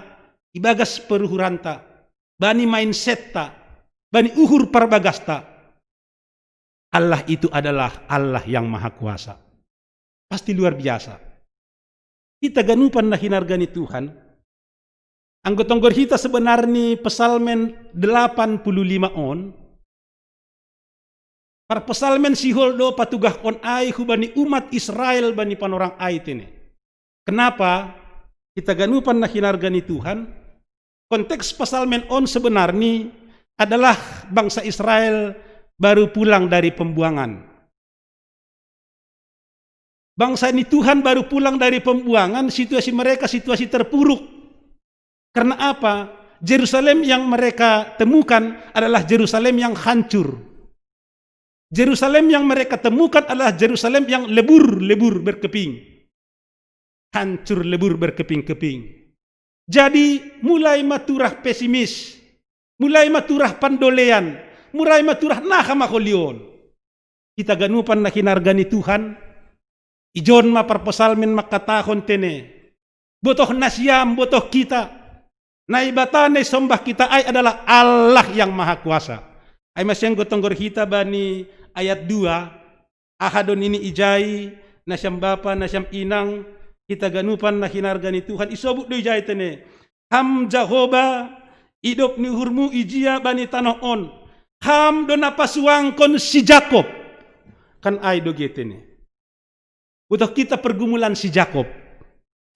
Ibagas peruhuranta, bani mindsetta, bani uhur parbagasta. Allah itu adalah Allah yang maha kuasa. Pasti luar biasa. Hita ganupan na hinarga ni Tuhan. Anggo tonggor hita sebenarni Psalmen delapan puluh lima on, Parpsalmen sihol do patugahkon ai hubani umat Israel bani panorang ai tene. Kenapa? Kita ganupan na hinarga ni Tuhan. Konteks psalmen on sebenarnya adalah bangsa Israel baru pulang dari pembuangan. Bangsa ni Tuhan baru pulang dari pembuangan, situasi mereka situasi terpuruk. Karena apa? Jerusalem yang mereka temukan adalah Jerusalem yang hancur. Jerusalem yang mereka temukan adalah Jerusalem yang lebur-lebur berkeping. Hancur lebur berkeping-keping. Jadi mulai maturah pesimis, mulai maturah pandolean, mulai maturah naha maholion. Kita ganupan na hinarga ni Tuhan, ijon ma parpsalmen mangkatahon tene. Botoh nasiam, botoh kita. Naibata na isombah kita ai adalah Allah yang Maha Kuasa. Ai masian gotong gor hita bani ayat dua, aha do nini ijai, nasiam bapa, nasiam inang, kita ganupan na hinarga ni Tuhan, isobut do ijai tene. Ham Jahoba, idop ni uhurmu ijia bani tanoh on. Ham do na pasuangkon si Jakob. Kan ai do ge tene. Botoh kita pergumulan si Jakob.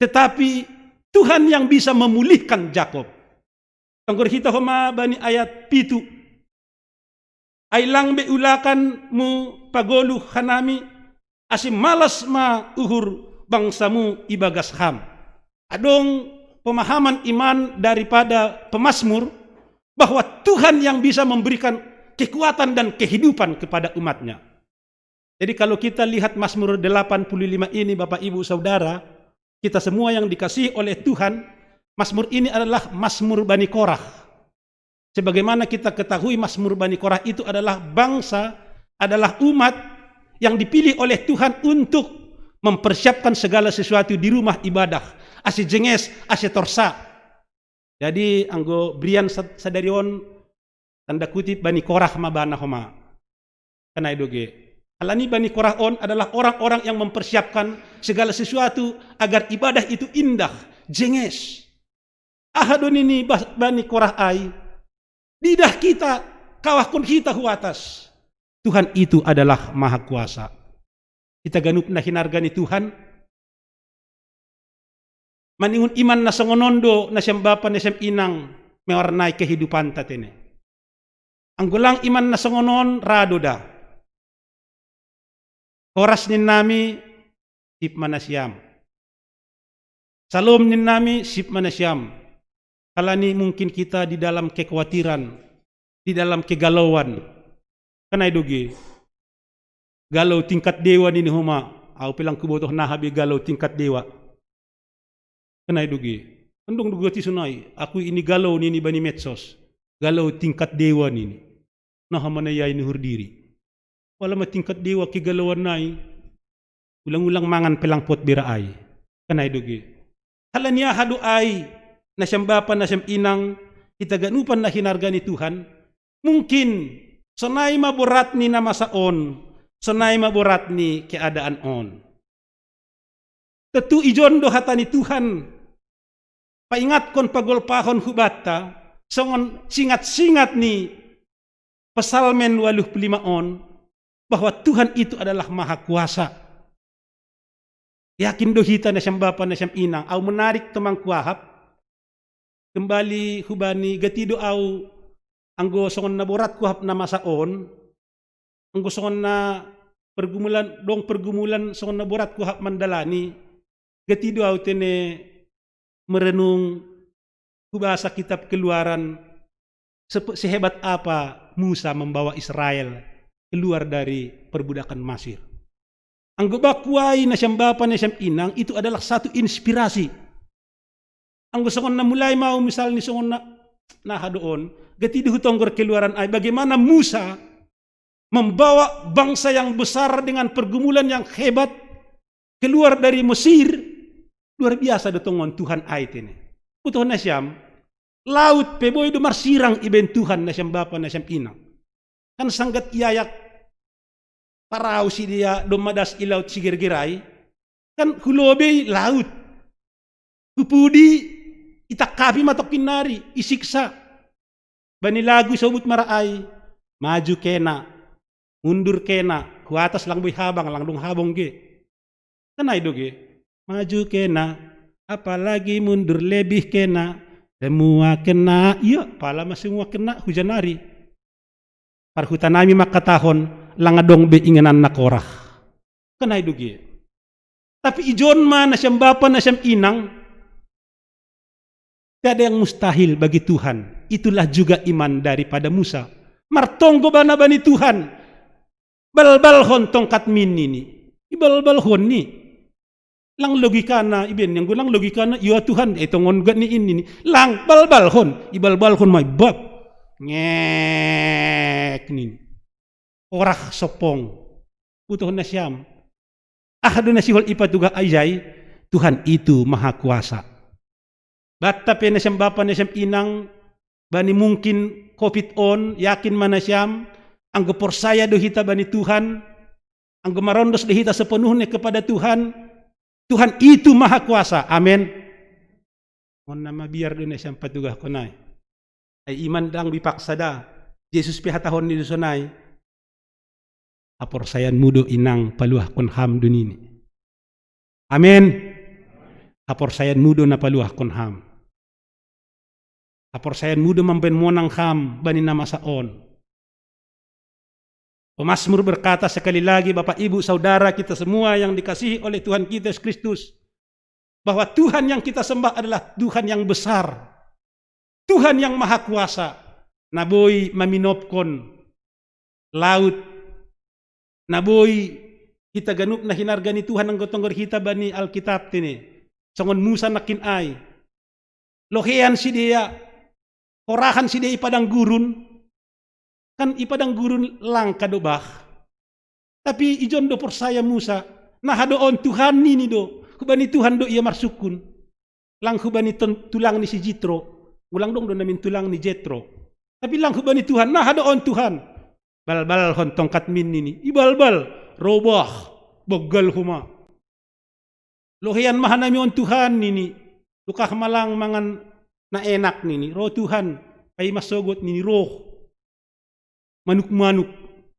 Tetapi Tuhan yang bisa memulihkan Jakob. Tonggor hita homa bani ayat pitu. Ai lang be ulakan mu pagoluh hanami, ase malas ma uhur bangsamu ibagas ham. Adong pemahaman iman daripada pemazmur bahwa Tuhan yang bisa memberikan kekuatan dan kehidupan kepada umatnya. Jadi kalau kita lihat Mazmur delapan puluh lima ini, Bapak Ibu Saudara, kita semua yang dikasihi oleh Tuhan, Mazmur ini adalah Mazmur Bani Korah. Sebagaimana kita ketahui, Mazmur Bani Korah itu adalah bangsa, adalah umat yang dipilih oleh Tuhan untuk mempersiapkan segala sesuatu di rumah ibadah. Ase jenges, ase torsa. Jadi anggo berian sadari on, tanda kutip, Bani Korah ma bana homa. Kan ai do ge. Alani Bani Korah on adalah orang-orang yang mempersiapkan segala sesuatu agar ibadah itu indah, jenges. Aha do nini Bani Korah ai? Didah kita, kawahkon hita hu atas. Tuhan itu adalah Maha Kuasa. Kita ganup na hinarga ni Tuhan. Maningon iman na songon on do nasiam bapa, nasiam inang, mewarnai kehidupanta tene. Anggo lang iman na songon on, ra do da. Horas ninnami, sip ma nasiam. Salom ninnami, sip ma nasiam. Alani mungkin kita di dalam kekhawatiran, di dalam kegalauan. Kan ai do ge. Galau tingkat dewa nini homa. Au pe lang hubotoh naha be galau tingkat dewa. Kan ai do ge. Kan dong do ge tison ai. Aku ini galau nini bani medsos. Galau tingkat dewa nini. Naha ma na i ai ni uhur diri. Pala ma tingkat dewa kegalauan nai. Ulang-ulang mangan pe lang pot bera ai. Kan ai do ge. Alani aha do ai, nasiam bapa, nasiam inang, hita ganupan na hinarga ni Tuhan? Mungkin sonai ma borat ni na masa on, sonai ma borat ni keadaan on. Tontu ijon do hata ni Tuhan paingatkon, pagolpahon hubanta, songon singat-singat ni Psalmen waluh pulu lima on, bahwa Tuhan itu adalah Maha Kuasa. Yakin do hita, nasiam bapa, nasiam inang, au menarik tomang kuahap, kembali hubani gati do au, anggo songon na borat kuahap na masa on, anggo songon na pergumulan, dong pergumulan songon na borat kuahap mandalani, gati do au tene merenung hubasa kitab Keluaran, sehebat apa Musa membawa Israel keluar dari perbudakan Masir. Anggo baku ai, nasiam bapa, nasiam inang, itu adalah satu inspirasi. Anggo songon na mulai mau misalnya songon na, na aha do on, gati do hutonggor Keluaran ai, bagaimana Musa membawa bangsa yang besar dengan pergumulan yang hebat keluar dari Mesir, luar biasa do tongon Tuhan ai tene. Botoh nasiam, laut pe boi do marsirang ibaen Tuhan, nasiam bapa, nasiam inang. Kan sanggat iayak parau sidea domma das i laut sigerger ai, kan hu lobei laut. Hu pudi itangkapi ma tongkin nari, isiksa. Bani lagu isobut ma ra ai, maju kena. Mundur kena, hu atas lang boi habang, lang dong habong ge. Kan ai do ge. Maju kena, apalagi mundur lebih kena. Semua kena, iya, pala ma semua kena, hujan ari. Parhuta nami mangkatahon, lang adong be inganan na Korah. Kan ai do ge. Tapi ijon ma nasiam bapa, nasiam inang, tiada yang mustahil bagi Tuhan. Itulah juga iman daripada Musa. Martonggo ibana bani Tuhan. Balbalhon tongkatmi nini. Ibalbalhon ni. Lang logikana, ibaen ni anggo lang logikana, ia Tuhan, eh, tongon ga ni ini ni. Lang balbalhon, ibalbalhon ma i, bab. Ngek nini. Korah sompong. Butuhon nasiam. Aha do na sihol ipatugah ai? Tuhan itu maha kuasa. Banta pe nasiam bapa, nasiam inang, bani mungkin covid on, yakin ma nasiam, anggo porsaya do hita bani Tuhan, anggo marondos do hita sepenuhnya kepada Tuhan, Tuhan itu maha kuasa. Amen. Songon na mabiar do nasiam patugahkon ai. Ai iman ndang dipaksa da. Jesus pe hatahon ni do sonai. Haporsayaanmu do inang paluahkon ham do nini. Amen. Haporsayaanmu do na paluahkon ham. Haporsayaanmu do mambaen monang ham bani na masa on. Pemazmur berkata sekali lagi, Bapak, Ibu, Saudara, kita semua yang dikasihi oleh Tuhan kita Yesus Kristus, bahwa Tuhan yang kita sembah adalah Tuhan yang besar, Tuhan yang maha kuasa, na boi maminopkon laut, na boi hita ganup na hinarga ni Tuhan anggo tonggor hita bani Alkitab tene. Songon Musa nangkin ai. Lohean sidea, horahan sidea i padang gurun, kan i padang gurun langka do bah. Tapi ijon do porsaya Musa, na aha do on Tuhan nini do, hubani Tuhan do ia marsungkun. Lang hubani ton-, tulang ni si Jitro, ulang dong do namin tulang ni Jetro. Tapi lang hubani Tuhan, na aha do on Tuhan? Balbalhon tongkatmi nini, ibalbal, robah, banggal homa. Lohean ma hanami on Tuhan nini, dukah ma lang mangan na enak nini, ro Tuhan, paima sogot nini roh. Manuk-manuk,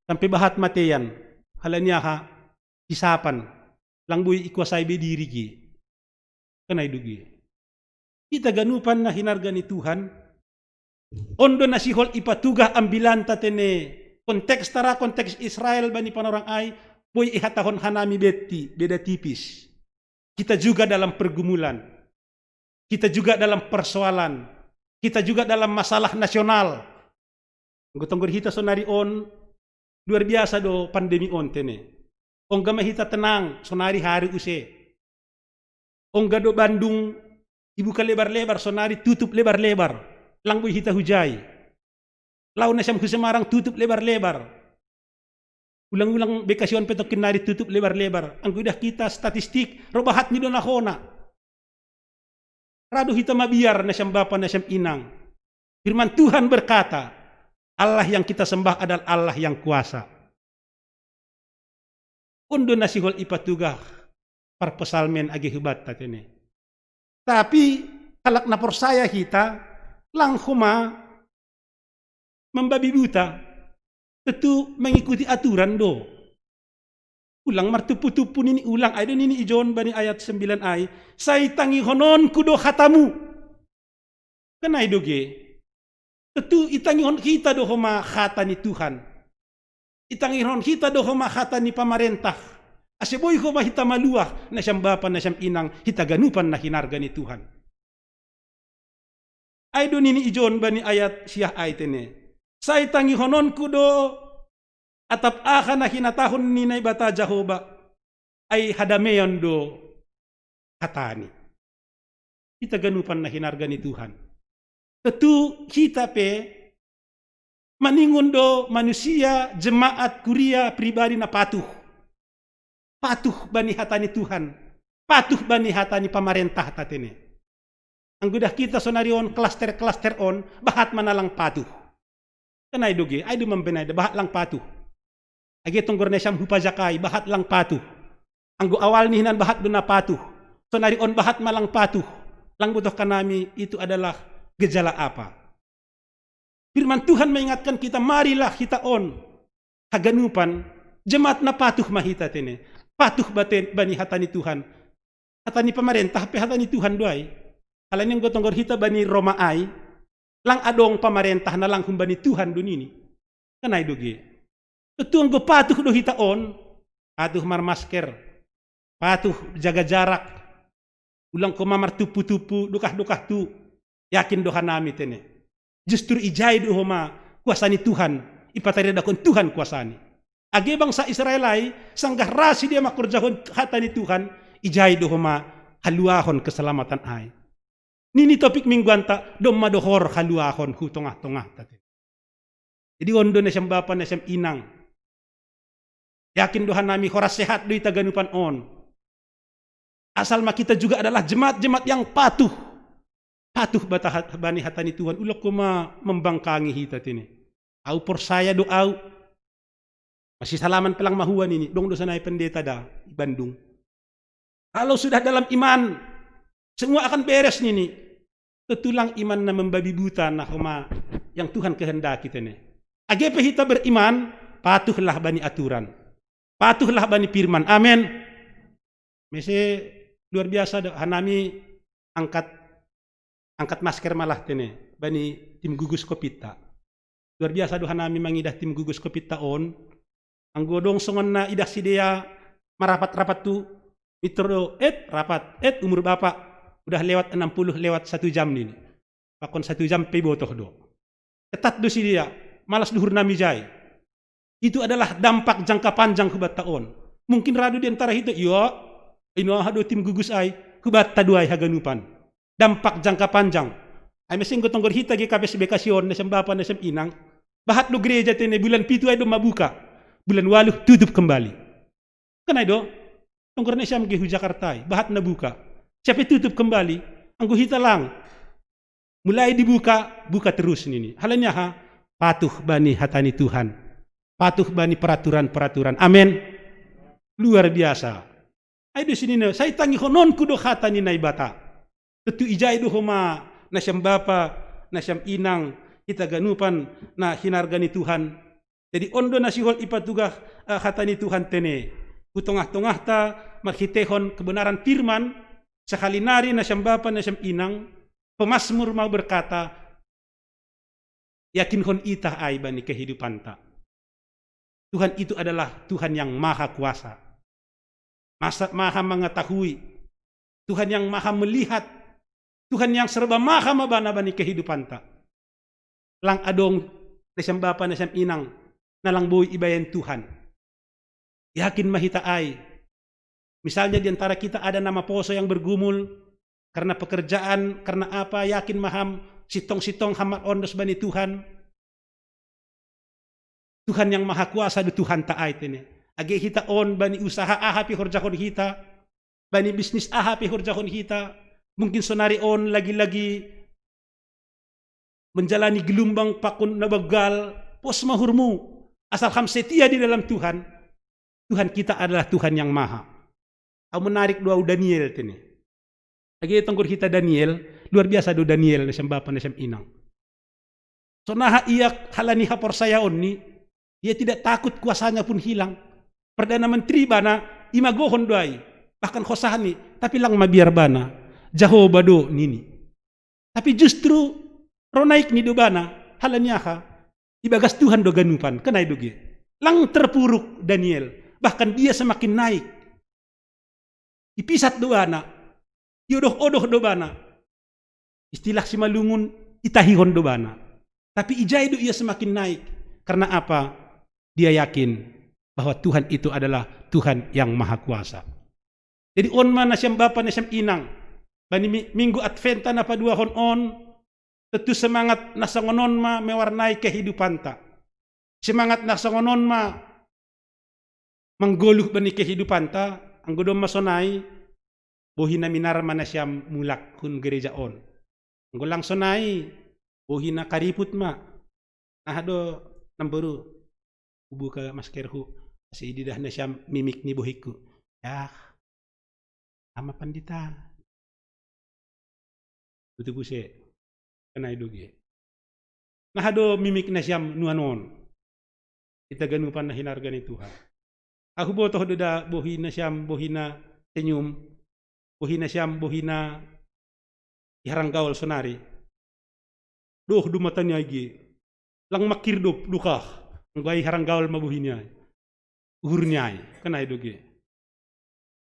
sampe bahat matean, halani aha, hisapan, lang boi ikuasai be diri ge. Kan ai do ge. Hita ganupan na hinarga ni Tuhan, on do na sihol ipatugah ambilanta tene, konteks tara, konteks Israel bani panorang ai, boi ihatahon hanami betti, beda tipis. Kita juga dalam pergumulan. Kita juga dalam persoalan. Kita juga dalam masalah nasional. Anggo tonggor hita sonari on, luar biasa do pandemi on tene. Ongga ma hita tenang, sonari haru use. Ongga do Bandung dibuka lebar-lebar, sonari tutup lebar-lebar. Lang boi hita hujai. Laho nasiam hu Semarang tutup lebar-lebar. Ulang-ulang Bekasi on pe tongkin nari tutup lebar-lebar. Anggo idah hita statistik, ro bahat ni do na hona. Ra do hita mabiar nasiam bapa, nasiam inang. Firman Tuhan berkata, Allah yang kita sembah adalah Allah yang kuasa. On do na sihol ipatugah parpsalmen age hubanta tene. Tapi halak na porsaya hita, lang homa mambabi buta, tentu mengikuti aturan do. Ulang martumpu-tumpu nini, ulang, ai do nini ijon bani ayat sembilan ai, sai tangihononku do hatamu. Kan ai do ge. Tentu itangihon hita do homa hata ni Tuhan. Itangihon hita do homa hata ni pamarentah. Ase boi homa hita maluah, nasiam bapa, nasiam inang, hita ganupan na hinarga ni Tuhan. Ai do nini ijon bani ayat siah ai tene. Sai tangihononku do atap aha na hinatahon ni Naibata Jahowa, ai hadameon do hatani. Hita ganupan na hinarga ni Tuhan. Tentu hita pe maningon do manusia, jemaat, kuria, pribadi na patuh. Patuh bani hata ni Tuhan. Patuh bani hata ni pamarentah tatene. Anggo idah hita sonari on klaster-klaster on, bahat ma na lang patuh. Kan ai do ge, ai do mambaen ai da bahat lang patuh. Age tonggor nasiam hupajakai, bahat lang patuh. Anggo awal ni hinan bahat do na patuh. Sonari on bahat ma lang patuh. Lang botoh hanami itu adalah gejala apa. Firman Tuhan mengingatkan kita, marilah hita on. haganupan, jemaat na patuh ma hita tene. Patuh bate-, bani hata ni Tuhan. Hata ni pamarentah pe hata ni Tuhan do ai. Ala ni anggo tonggor hita bani Roma ai, lang adong pamarentah na lang humbani Tuhan do nini. Kan ai do ge. Tontu anggo patuh do hita on, patuh marmasker, patuh jaga jarak, ulang homa martumpu-tumpu, dukah-dukah tu, yakin do hanami tene. Justru ijai do homa kuasa ni Tuhan, ipataridahon Tuhan kuasani. Age bangsa Israel ai, sanggah ra sidea mangkorjahon hata ni Tuhan, ijai do homa haluahon keselamatan ai. Nini topik mingguanta, domma dohor haluahon hu tongah-tongahta. Jadi on do nasiam bapa, nasiam inang. Yakin do hanami horas sehat do hita ganupan on. Asal ma kita juga adalah jemaat-jemaat yang patuh. Patuh bata hat-, bani hata ni Tuhan. Ulang homa membangkangi hita tene. Au porsaya do au. Masih salaman pe lang mahua nini. Dong do sonai pendeta da di Bandung. Kalau sudah dalam iman, semua akan beres nini. Tontu lang iman na membabi buta na homa yang Tuhan kehendaki tene. Age pe hita beriman, patuhlah bani aturan. Patuhlah bani firman. Amen. Mese luar biasa do hanami angkat, angkat masker ma lah tene bani tim gugus kopidta. Luar biasa do hanami mangidah tim gugus kopidta on. Anggo dong songon na idah sidea marapat-rapat tu, mitor do, "Et, rapat, et, umur bapak udah lewat enam puluh, lewat satu jam nini." Pakon satu jam pe botoh do. Ketat do sidea, malas do uhurnami ijai. Itu adalah dampak jangka panjang hubanta on. Mungkin ra do di antara hita, "Iyo, ino aha do tim gugus ai, hubanta do ai haganupan." Dampak jangka panjang. Ai mese anggo tonggor hita G K P S Bekasi on, nasiam bapa, nasiam inang. Bahat do gereja tene bulan pitu ai domma buka. Bulan waluh tutup kembali. Kan ai do? Tonggor nasiam ge hu Jakarta ai, bahat na buka. Siap pe tutup kembali. Anggo hita lang. Mulai dibuka, buka terus nini. Ala ni aha? Patuh bani hata ni Tuhan. Patuh bani peraturan-peraturan. Amen. Luar biasa. Ai do sinina, sai tangihononku do hata ni Naibata. Tontu ijai do homa nasiam bapa, nasiam inang, hita ganupan na hinarga ni Tuhan. Jadi on do na sihol ipatugah, eh, hata ni Tuhan tene. Hu tongah-tongahta marhiteihon kebenaran firman, sahali nari nasiam bapa, nasiam inang, pemazmur mau berkata, yakinhon itah ai bani kehidupanta. Tuhan itu adalah Tuhan yang maha kuasa. Masa, maha mengetahui. Tuhan yang maha melihat. Tuhan yang serba maha ma bana bani kehidupanta. Lang adong nasiam bapa, nasiam inang, na lang boi ibaen Tuhan. Yakin ma hita ai. Misalnya di antara kita ada na maposo yang bergumul, karena pekerjaan, karena apa, yakin ma ham, sintong-sintong ham marondos bani Tuhan. Tuhan yang maha kuasa do Tuhanta ai tene. Age hita on bani usaha aha pe horjahon hita, bani bisnis aha pe horjahon hita, mungkin sonari on lagi-lagi menjalani gelumbang pakon na banggal, pos ma uhurmu, asal ham setia di dalam Tuhan. Tuhan kita adalah Tuhan yang maha. Au menarik do au Daniel tene. Age tonggor hita Daniel, luar biasa do Daniel, nasiam bapa, nasiam inang. Sonaha ia halani haporsayaonni, ia tidak takut kuasanya pun hilang. Perdana Menteri bana, imagohon do ai. Bahkan hosahni, tapi lang mabiar bana. Jahowa do nini. Tapi justru ro naikni do bana, halani aha? Ibagas Tuhan do ganupan, kan ai do ge. Lang terpuruk Daniel, bahkan dia semakin naik. Ipisat do bana, iodoh-odoh do bana. Istilah Simalungun, itahihon do bana. Tapi ijai do ia semakin naik. Karena apa? Dia yakin bahwa Tuhan itu adalah Tuhan yang maha kuasa. Jadi on ma nasiam bapa, nasiam inang. Bani mi-, minggu Adventa na paduahon on, tontu semangat na songon on ma mewarnai kehidupanta. Semangat na songon on ma manggoluh bani kehidupanta, anggo domma sonai, bohi na minar ma nasiam mulak hun gereja on. Anggo lang sonai, bohi na kariput ma. Aha do namboru, hubuka maskerhu, asa ididah nasiam mimik ni bohingku. Yah, ama pandita. Tutup use, kan ai do ge. Aha do mimik nasiam nuan on. Hita ganupan na hinarga ni Tuhan. Aku botoh do da bohi na siam, bohi na senyum, bohi na siam, bohi na iharang gaol sonari. Doh do mata ni ai ge. Lang makir do dukah. Nggo ai harang gaol ma bohi ni ai. Uhur ni ai. Kan ai do ge.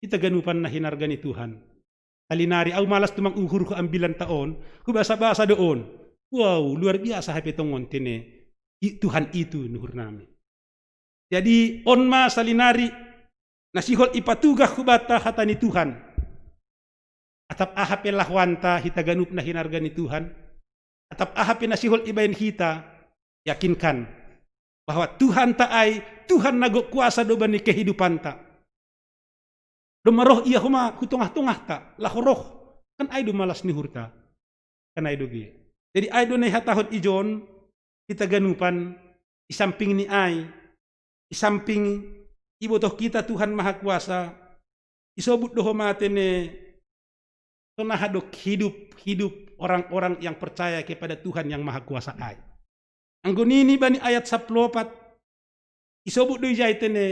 Hita ganupan na hinarga ni Tuhan. Salinari au malas tumang uhur hu ambilan ta on. Hu basa-basa do on. Wow, luar biasa hape tongon tene. I, Tuhan itu nuhur nami. Jadi on ma salinari na sihol ipatugah hu banta hata ni Tuhan. Atap aha pe lahoanta hita ganup na hinarga ni Tuhan. Atap aha pe na sihol ibaen hita, yakinkan bahwa Tuhanta ai, Tuhan na gok kuasa do bani kehidupanta. Domma roh ia homa hu tongah-tongahta, laho roh, kan ai do malas ni uhurta. Kan ai do ge. Jadi ai do na ihatahon ijon, hita ganupan, i samping ni ai, i samping ibotoh hita Tuhan Maha Kuasa, isobut do homa tene, sonaha do hidup, hidup orang-orang yang percaya kepada Tuhan yang Maha Kuasa ai. Anggo nini bani ayat sampulu opat, isobut do ijai tene,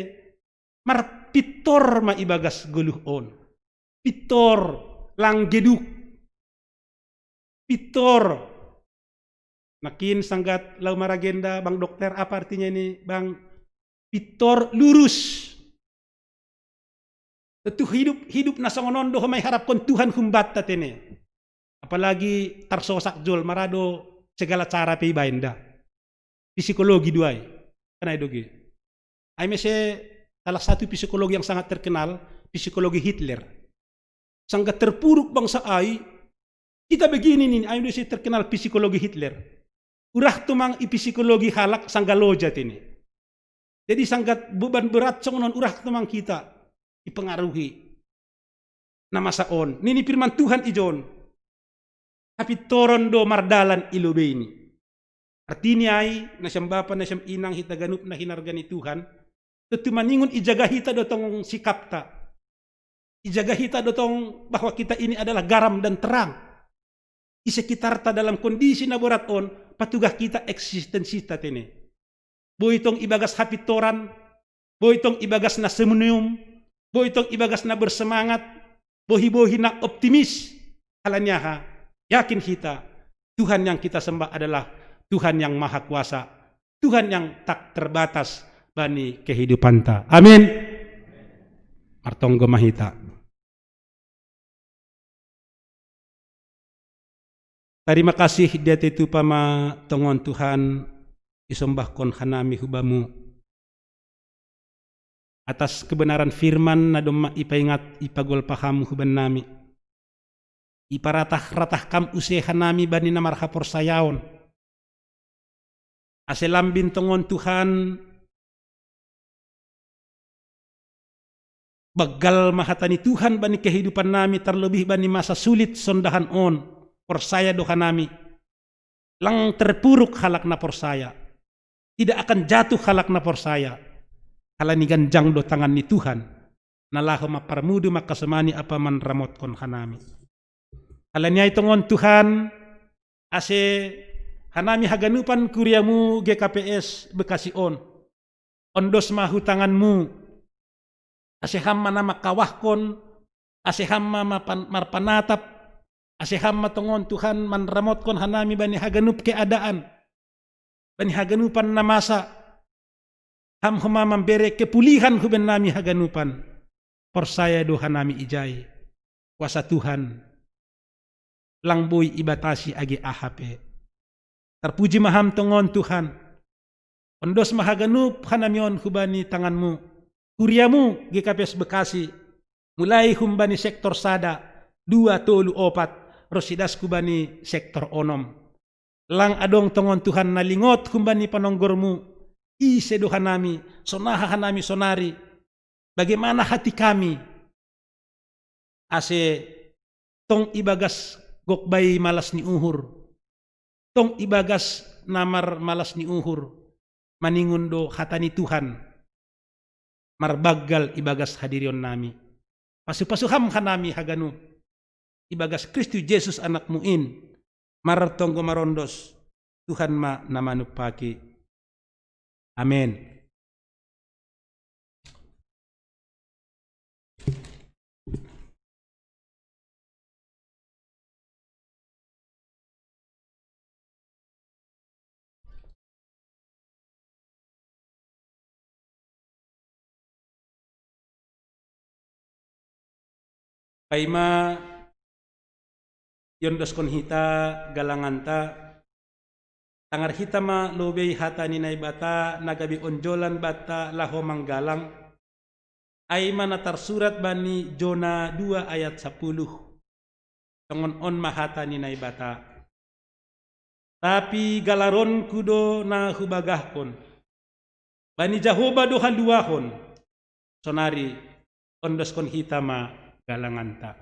marpintor ma ibagas goluh on. Pintor, lang geduk. Pintor. Makin sanggat lau maragenda, Bang Dokter, apa artinya ini, Bang? Pintor, lurus. Tentu hidup, hidup na songon on do homa iharapkon Tuhan hu banta tene. Apalagi tarsosak jol, marado segala cara pe ibaen da. Psikologi do ai. Kan ai do ge. Ai mese salah satu psikologi yang sangat terkenal, psikologi Hitler. Sangga terpuruk bangsa ai, kita begini nih, ai mese terkenal psikologi Hitler. Urah tumang i psikologi halak sangga loja tene. Jadi sangga beban berat songon on urah tumang hita ipengaruhi. Na masa on, nini firman Tuhan ijon. Hapintoron do mardalan i lobei ni. Artini ai, na siam bapa, na siam inang, hita ganup na hinarga ni Tuhan, tentu maningon ijaga hita do tong sikapta. Ijaga hita do tong bahwa kita ini adalah garam dan terang. I sekitarta dalam kondisi na borat on, patugah hita eksistensita tene. Boi tong ibagas hapintoran, boi tong ibagas na senyum, boi tong ibagas na bersemangat, bohi-bohi na optimis. Halani aha? Yakin hita, Tuhan yang kita sembah adalah Tuhan yang Maha Kuasa, Tuhan yang tak terbatas bani kehidupanta. Amin. Martonggo ma hita. Tarima kasih dia tetu pama tongon Tuhan, isombahkon hanami hu Bamu atas kebenaran firman na domma ipaingat ipagolpa Ham hu bannami. Iparatah-ratah Kam use hanami bani na marhaporsayaon. Ase lambin tongon Tuhan, banggal ma hata ni Tuhan bani kehidupan nami, terlebih bani masa sulit sondahan on. Porsaya do hanami, lang terpuruk halak na porsaya. Tidak akan jatuh halak na porsaya. Halani ganjang do tangan ni Tuhan na laho mamparmudu, mangkasomani ampa manramotkon hanami. Halani ai tongon Tuhan, ase hanami haganupan kuriamu G K P S Bekasi on, ondos ma hu tanganmu, ase Ham ma na mangkawahkon, ase Ham ma mapan-, marpanatap, ase Ham ma tongon Tuhan manramotkon hanami bani haganup keadaan, bani haganupan na masa. Ham homa mambere kepulihan hu bannami haganupan. Porsaya do hanami ijai, kuasa Tuhan lang boi ibatasi age aha pe. Tarpuji ma Ham tongon Tuhan. Ondos ma haganup hanami on hu bani tanganmu. Kuriamu G K P S Bekasi, mulai humbani sektor sada, dua, tolu, opat, ro sidas hubani sektor onom. Lang adong tongon Tuhan na lingot humbani panonggormu, ise do hanami, sonaha hanami sonari, bagaimana hati kami, ase tong ibagas gok bai malas ni uhur, tong ibagas na marmalas ni uhur, maningon do hata ni Tuhan, marbanggal ibagas hadirion nami. Pasu-pasu Ham hanami haganup, ibagas Kristus Jesus Anakmu in, martonggo marondos, Tuhan ma na manumpaki. Amen. Paima iondoskon hita galanganta, tangar hita ma lobei hata ni Naibata na gabe onjolan banta laho manggalang, ai ma na tarsurat bani Jona dua ayat sapuluh. Songon on ma hata ni Naibata: Tapi galaronku do na hubagahkon, bani Jahowa do haluahon. Sonari ondoskon hita ma galanganta.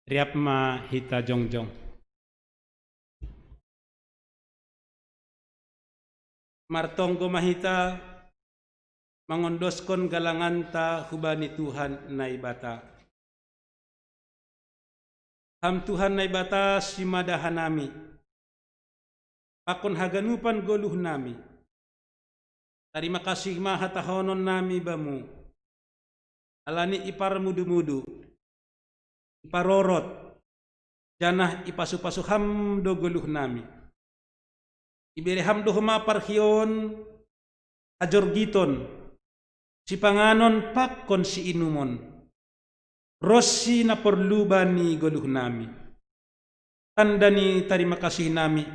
Riap ma hita jongjong. Martonggo ma hita mangondoskon galanganta hubani Tuhan Naibata. Ham Tuhan Naibata, simada hanami pakon haganupan goluhnami. Tarima kasih ma hatahonon nami Bamu, ala ni iparmudu-mudu, iparorot, janah ipasupasu Ham do goluhnami. Ibere Ham do homa parhioon, hajorgiton, sipanganon pakon siinumon, ronsi na porlu bani goluhnami. Tanda ni tarima kasihnami,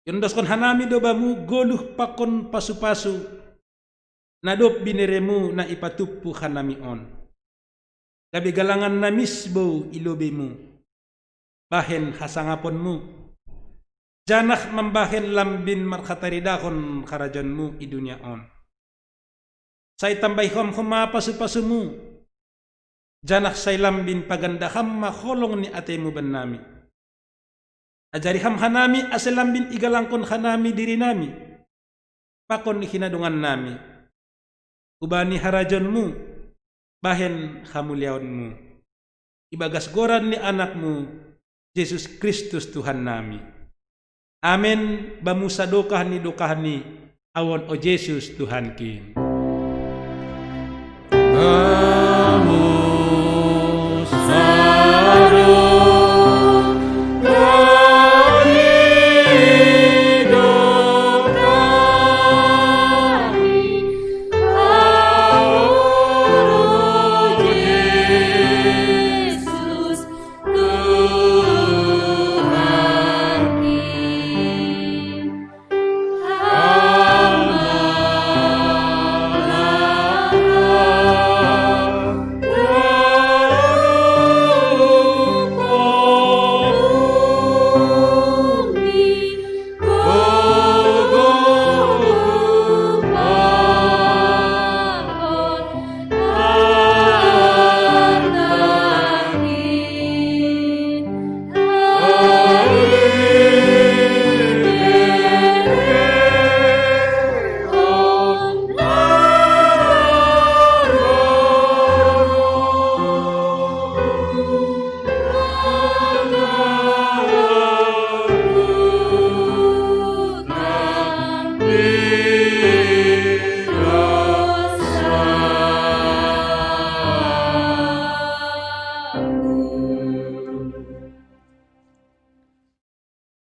iondoskon hanami do Bamu goluh pakon pasupasu na dob binereMu na ipatumpu hanami on. gabe galangan na misbou i lobeimu, bahen hasangaponmu, janah mambahen lambin marhataridahon harajaonmu i dunia on. Sai tambahi Ham homa pasupasumu, janah sai lambin paganda Ham ma holong ni ateimu bannami. Ajari Ham hanami ase lambin igalangkon hanami dirinami pakon hinadongannami, hubani harajaonmu bahen hamuliaonmu, ibagas goran ni Anakmu, Jesus Kristus Tuhannami. Amen. Bamu sadokah ni dokahni, au on o Jesus Tuhankin.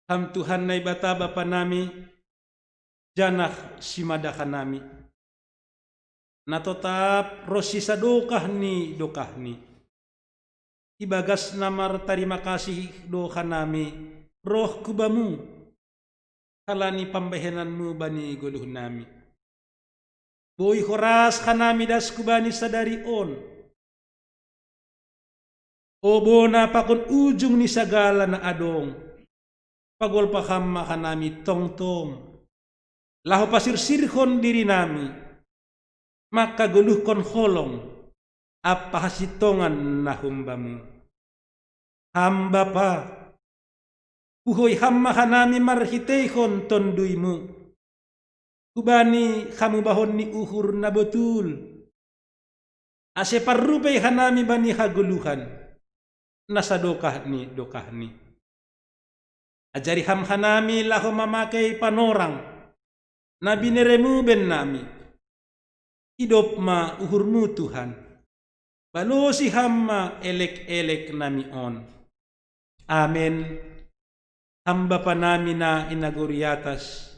Ham Tuhan Naibata Bapa nami, janah simada hanami, na totap ronsi sadokah ni dokahni, ibagas na martarima kasih do hanami roh hu Bamu, halani pambahenanMu bani goluhnami. Boi horas hanami das hubani sadari on, o bona pakon ujung ni sagala na adong, pagolpa Ham ma hanami tongtong, laho pasirsirhon dirinami, mangkagoluhkon holong ampa hasintongan na humbamu. Ham Bapa, puhoi Ham ma hanami marhiteihon TonduyMu, hubani hamubahon ni uhur na botul, ase parrupei hanami bani hagoluhan, na sadokah ni dokahni. Ajari Ham hanami laho mamakei panorang na binereMu bennami. Idop ma uhurMu Tuhan, balosi Ham ma elek-elek nami on. Amen. Ham Bapa nami na i nagori atas,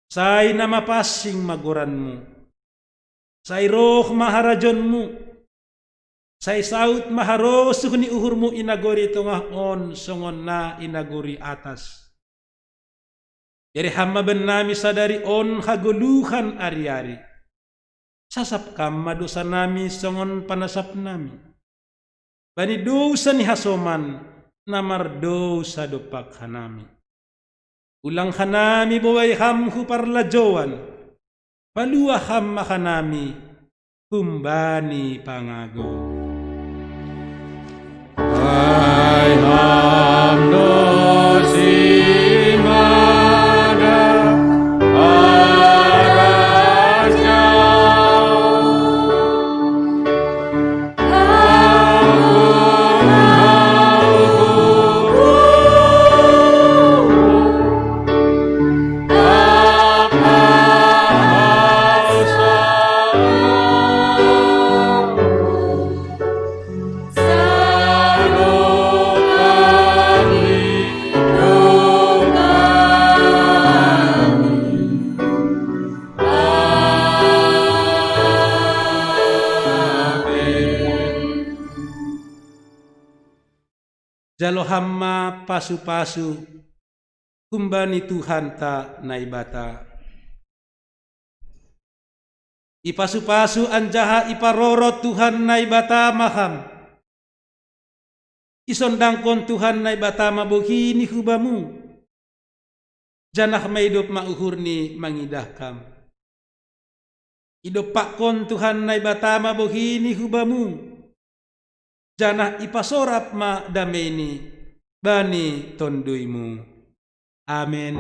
sai na mapansing ma goranMu. Sai roh ma harajaonMu. Sai saud ma harosuh ni uhurMu i nagori tongah on songon na i nagori atas. Bere Ham ma bennami sadari on hagoluhan ari-ari. Sasap Ham ma dousanami songon panasapnami bani dousa ni hasoman na mardousa dompak hanami. Ulang hanami bobai Ham hu parlajouan, palua Ham ma hanami humbani pangago. Ai Ham do simada harajaon. Jalo Ham ma pasu-pasu humbani Tuhanta Naibata. Ipasu-pasu anjaha iparoro Tuhan Naibata ma ham. Isondangkon Tuhan Naibata ma bohini hu bamu, janah maidop ma uhurni mangidah kam. Idompakkon Tuhan Naibata ma bohini hu bamu, janah ipasorap ma dameini bani tonduymu. Amin.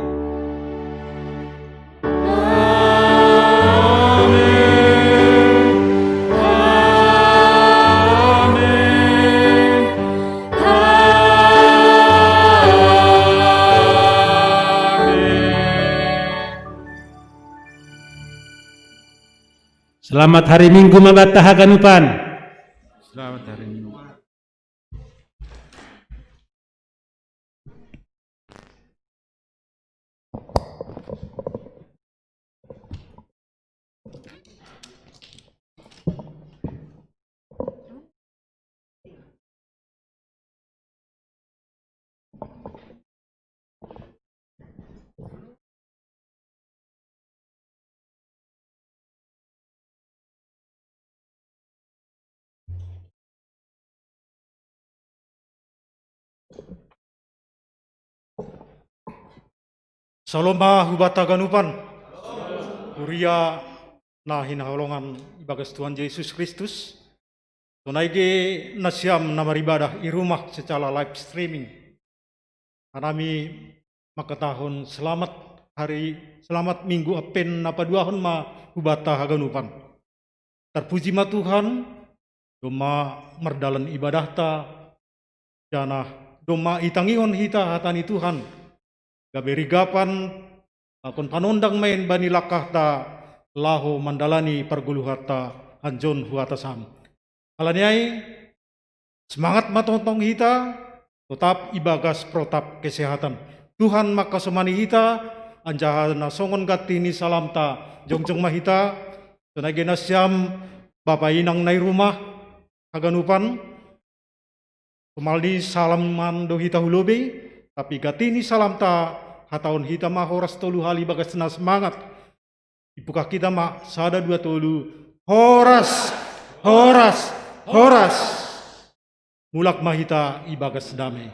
Selamat hari Minggu ma banta haganupan. Selamat hari Minggu. Salom ma hubanta haganupan. Huria na hinaholongan ibagas Tuhan Jesus Kristus. Sonai ge nasiam na maribadah i rumah secara live streaming. Hanami mangkatahon selamat hari, selamat Minggu Advent na paduahon ma hubanta haganupan. Tarpuji ma Tuhan, domma mardalan ibadahta, janah domma itangihon hita hata ni Tuhan, gabe rigapan pakon panondang ma i bani langkahta laho mandalani pargoluhanta hanjon hu atas ham. Halani ai, semangat ma tongtong hita, totap ibagas protap kesehatan. Tuhan mangkasomani hita, anjaha na songon gantih ni salamta, jongjong ma hita, sonai ge nasiam bapa inang na i rumah haganupan, somalna salam ma do hita hu lobei, tapi gantih ni salamta, hatahon hita ma horas tolu hali bagas na semangat. Ipungkah hita ma sada dua tolu, horas, horas, horas. Mulak ma hita ibagas dame.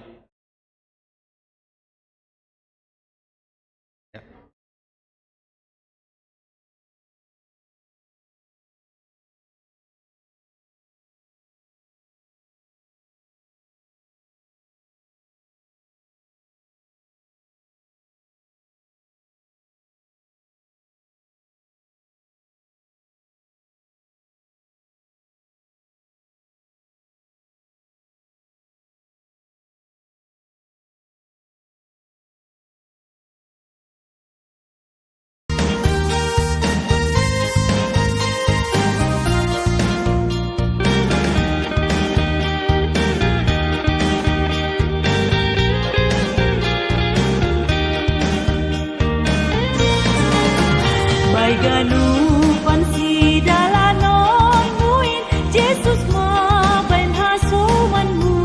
Bahen ganupan sidalanonmu in, Jesus ma bahen hasomanmu.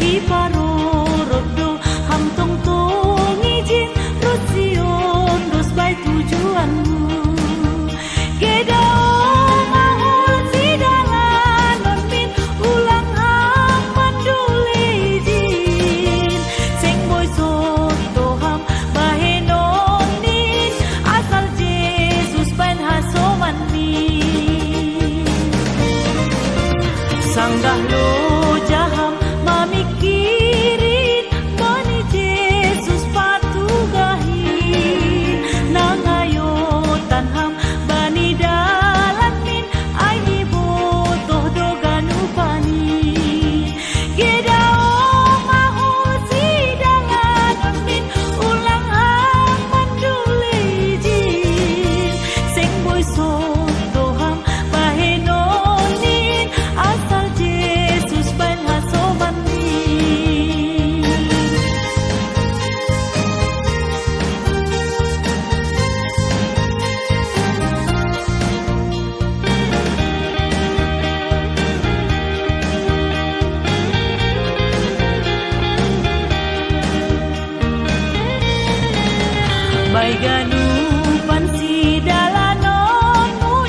Iparorot do ham tongtong ijin, ronsi ondos bahen tujuanmu. Gedao ma hol sidalanon min, ulang ham mandule ijin. Seng boi soto ham bahenon in, asal Jesus bahen hasomanmi. Sanggah loja ham mamingkirin, bani Jesus patugahin, nangayotan ham bani dalan min, ai ibotoh do ganupan in. Gedao ma hol sidalanon min, ulang ham mandule ijin. Seng boi soto ham bahenon in, asal Jesus bahen hasomanmi. Bahen ganupan sidalanonmu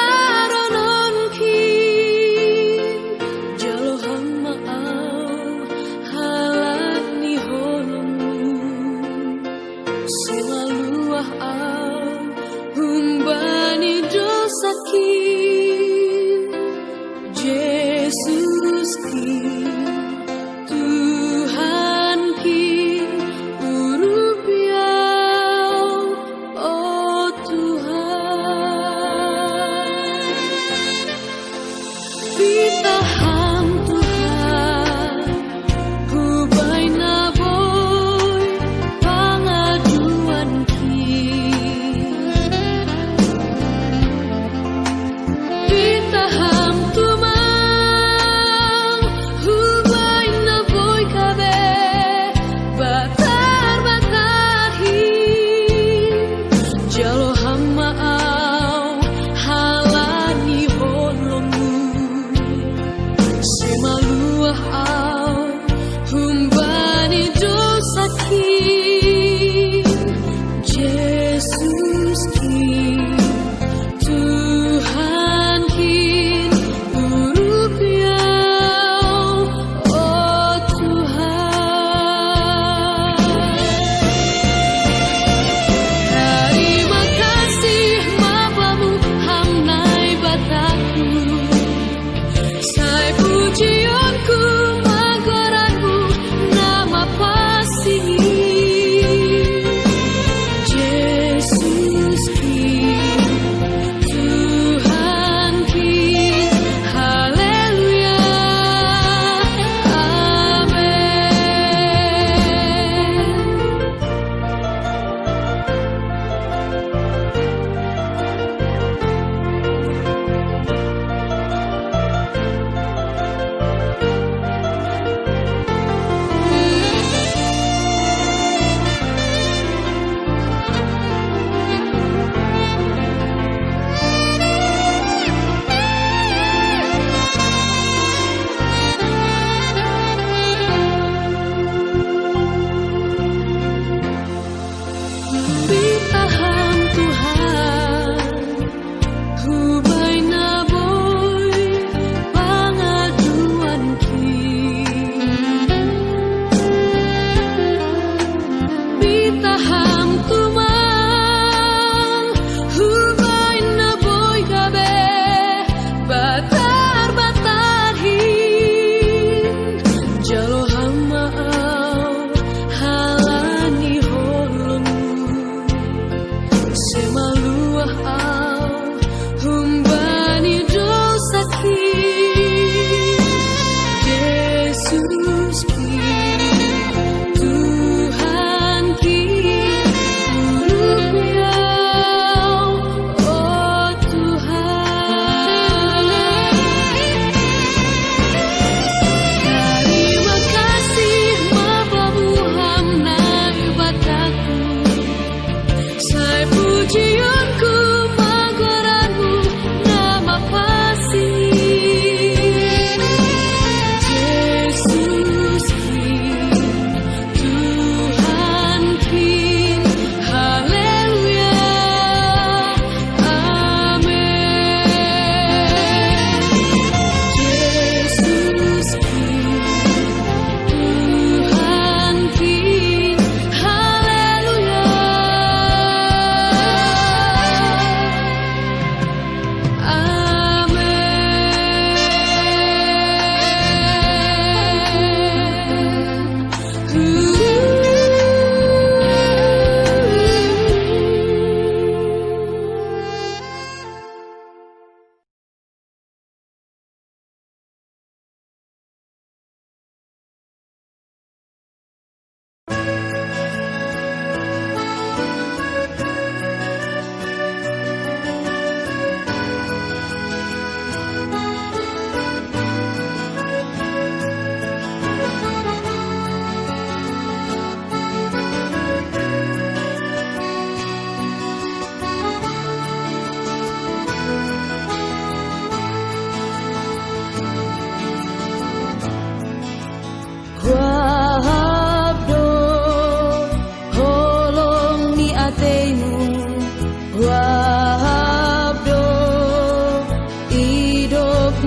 Aronon kin, jalo hamma au halat ni holongmu. Selaluah au humbani dosakin. Yesus kin, Tuhan kin, urupi au, oh Tuhan.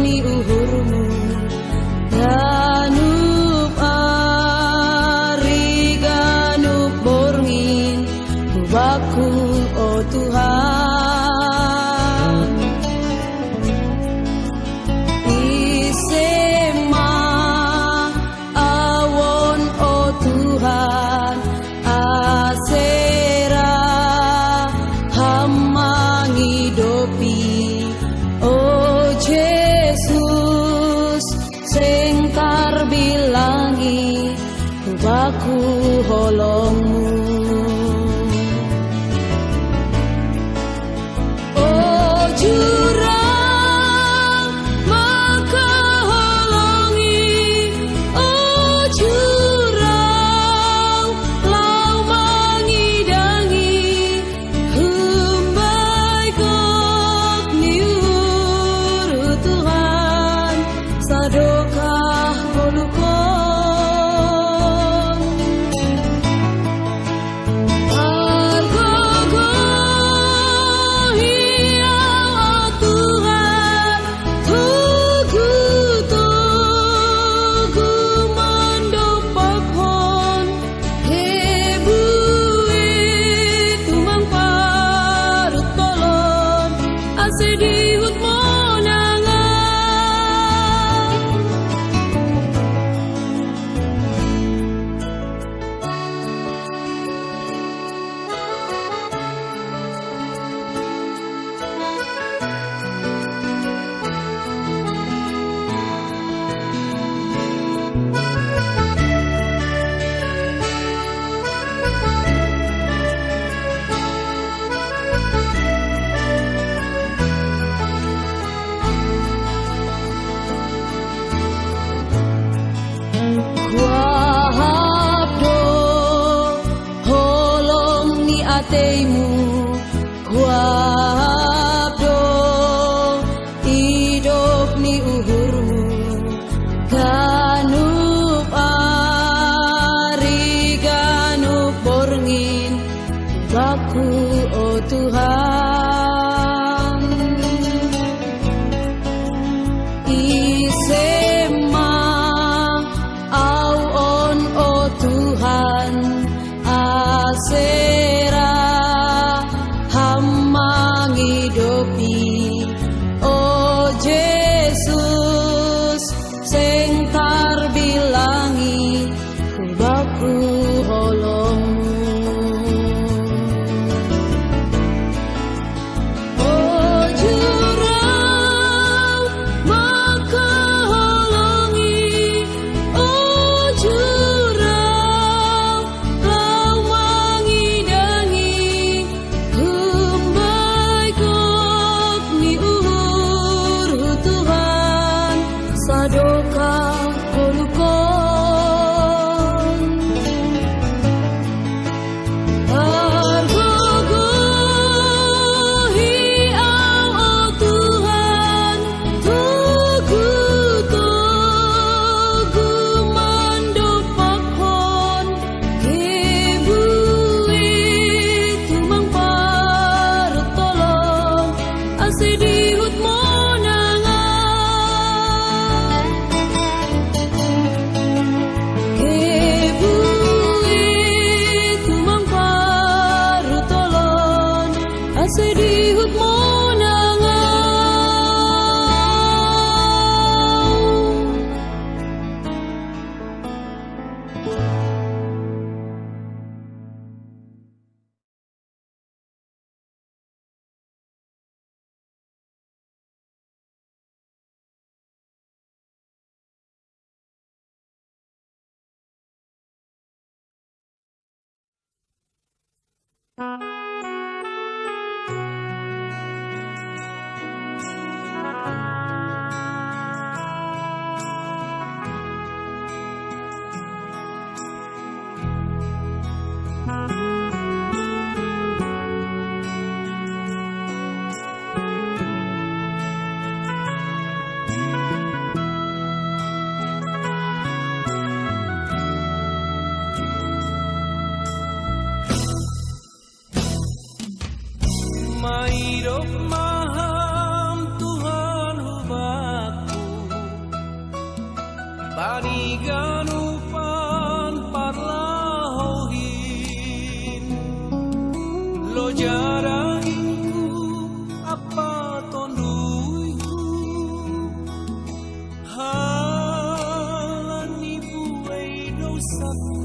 ni uhurmu, ganup ari ganup borngin, hubaku o Tuhan. Isema awon o Tuhan, asera ham mangidopi, o Jesus, seng tarbilangi, hubaku holongmu. O Jurang, maka holongi, o Jurang, lau mangidangi, humbai kok ni uhur Tuhan, sadokah kolukon. Argogo hiau o Tuhan, tugu-tugu mandopaphon, he buit tumang parut tolon, ase dihut monangan. Kuahap do holong ni ateimu, kuahap do idop ni uhurmu, ganup ari ganup borngin, baku o Tuhan. Isema awon o Tuhan, asera ham mangidopi, o Jesus, seng tarbilangi, baku holongmu. O Jurang, maka holongi, o Jurang, lau mangidangi, humbai kok ni uhur Tuhan, sadokah kolukon. Argogo hiau o Tuhan, tugu-tugu mandopaphon, he buit tumang parut tolon, ase dihut monangan. He buit tumang parut tolon, ase dihut monangan. Taniganupan parlahohin, lo jaragingku apa tonduyku, halani buai dosaku.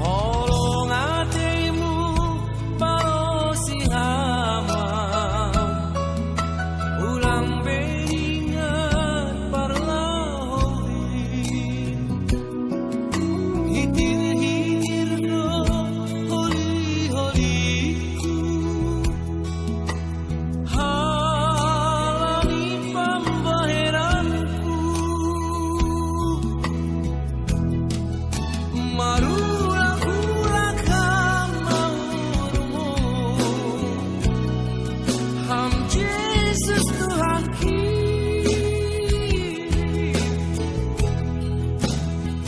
Holong ateimu palosi hamau, ulang beringat parlahohin. Hitir-hitir do holi-holiku, halani pambaheranku. Marulak-ulak ham maurmu, ham Jesus Tuhan ki.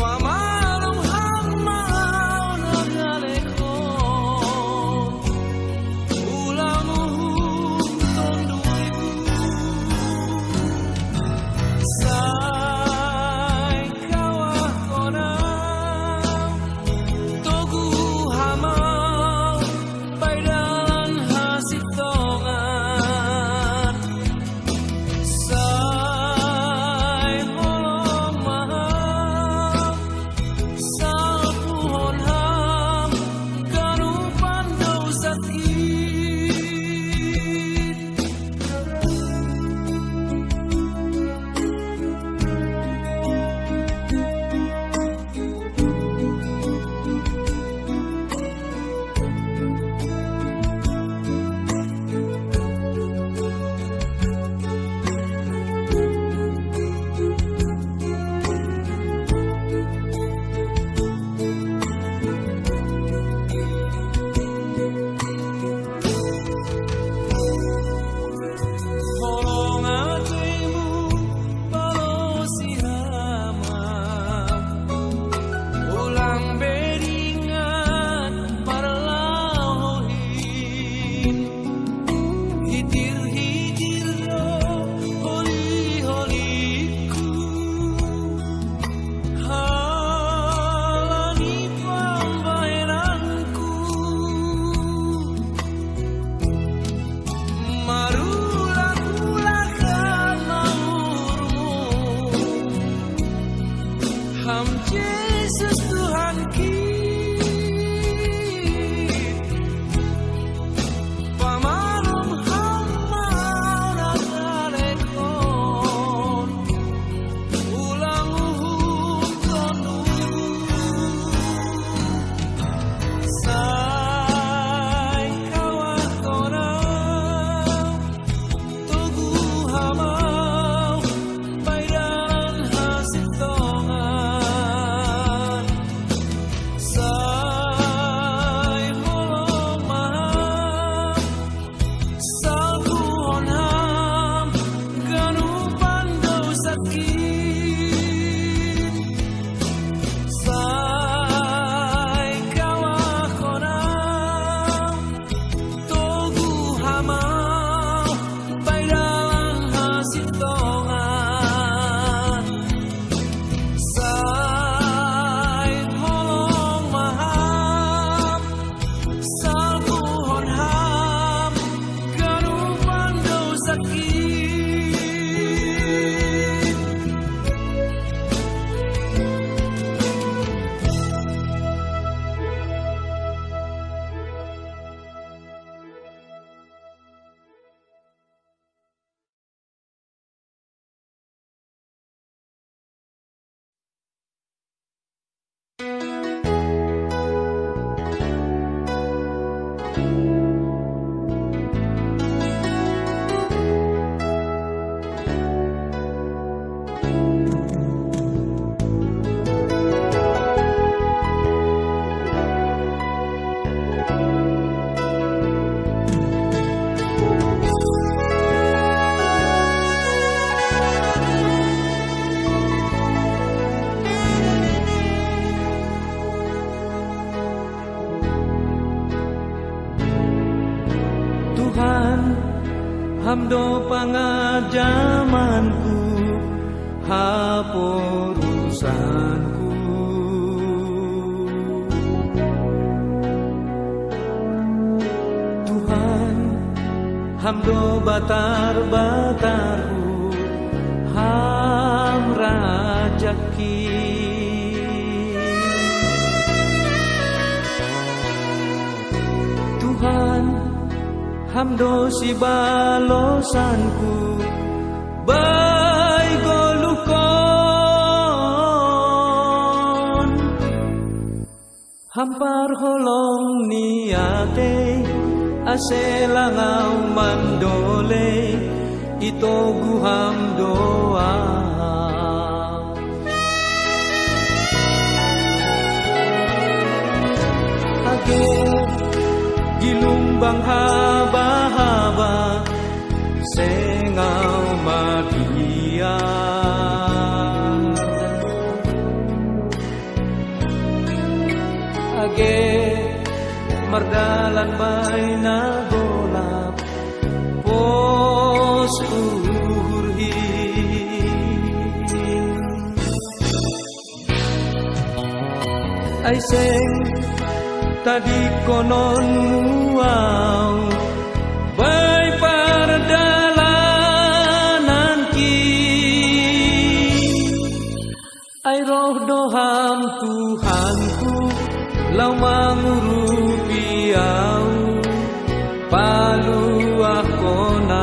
Pamalum ham mau nagalekon, ulang uhum tonduyku. Sai kawah kona, toguh hamau, pai dalan hasitongan. Sai holong maham, salpuhon ham, ganupan dosakin. Holong ateimu palosi hamau, ulang beringat parlahohin. Hitir-hitir do holi-holiku, halani pambaheranku. Marulak-ulak ham maurmu, ham Jesus Tuhan ki. Pamalum ham mau nagalekon, ulang uhum tonduyku. Sai kawah kona, toguh hamau, pai dalan hasitongan. Sai holong maham, salpuhon ham, ganupan dosakin. Sai kawah kona, toguh hamau, pai dalan hasitongan. Sai holong maham, salpuhon ham, ganupan dosakin. Tuhan, Ham do pangajamanku, haporusanku. Tuhan, Ham do batar-batarku, Ham rajaki. Tuhan, Ham do sibalosanku, bai goluhkon. Ham parholong ni atei, ase langau mandolei, itogu Ham do au. Age gilumbang haba-haba, seng au mabiar. Age mardalan bai na golap, pos uhur hi. Ai seng tadingkonon Mu au, bai pardalananki. Ai roh do Ham Tuhanku, laho mangurupi au, paluahkon au.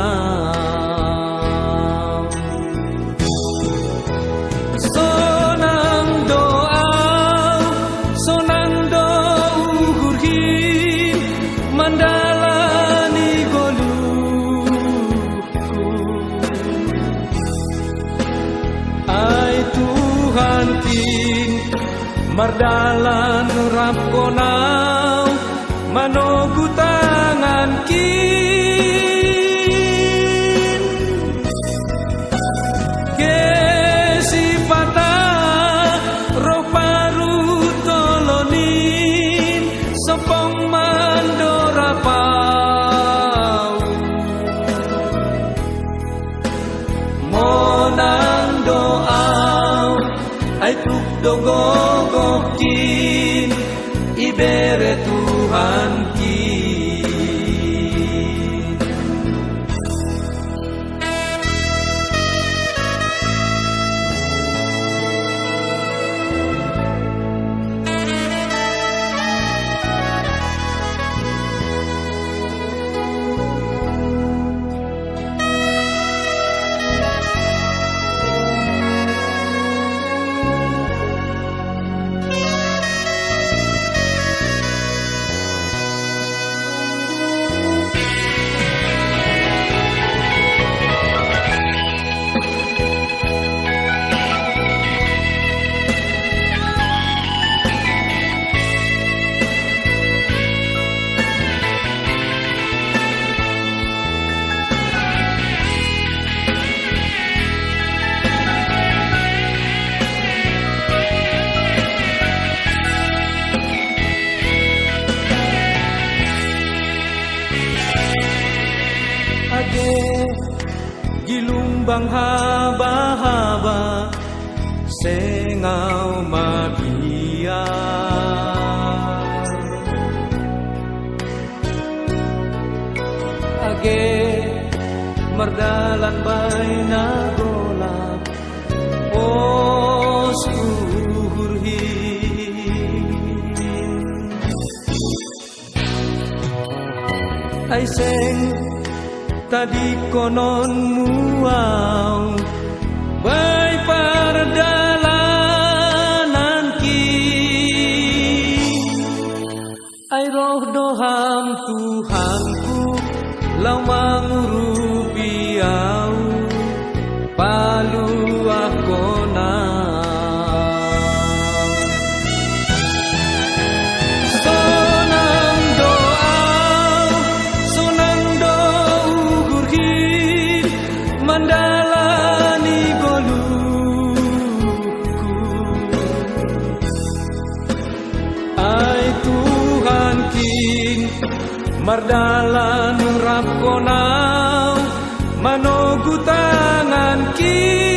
Sonang do au, sonang do uhurhi, mandalani goluh. Ai Tuhankin, mardalan rap Ho nau, manogu tangankin. Ke sipata roh paruh tolonin, sompong mandorab au. Monang do au, ai tuk do gogohkin, ibere Tuhankin. Age gilumbang haba-haba, seng au mabiar. Age mardalan bai na golap, pos uhurhi. Ai seng tadingkonon Mu au, bai pardalananki. Ai roh do Ham Tuhanku, laho mangurupi au, paluahkon au. Sonang do au, sonang do uhurhi, mandalani goluhku. Ai Tuhankin, mardalan rap Ho Manogu tangan kita.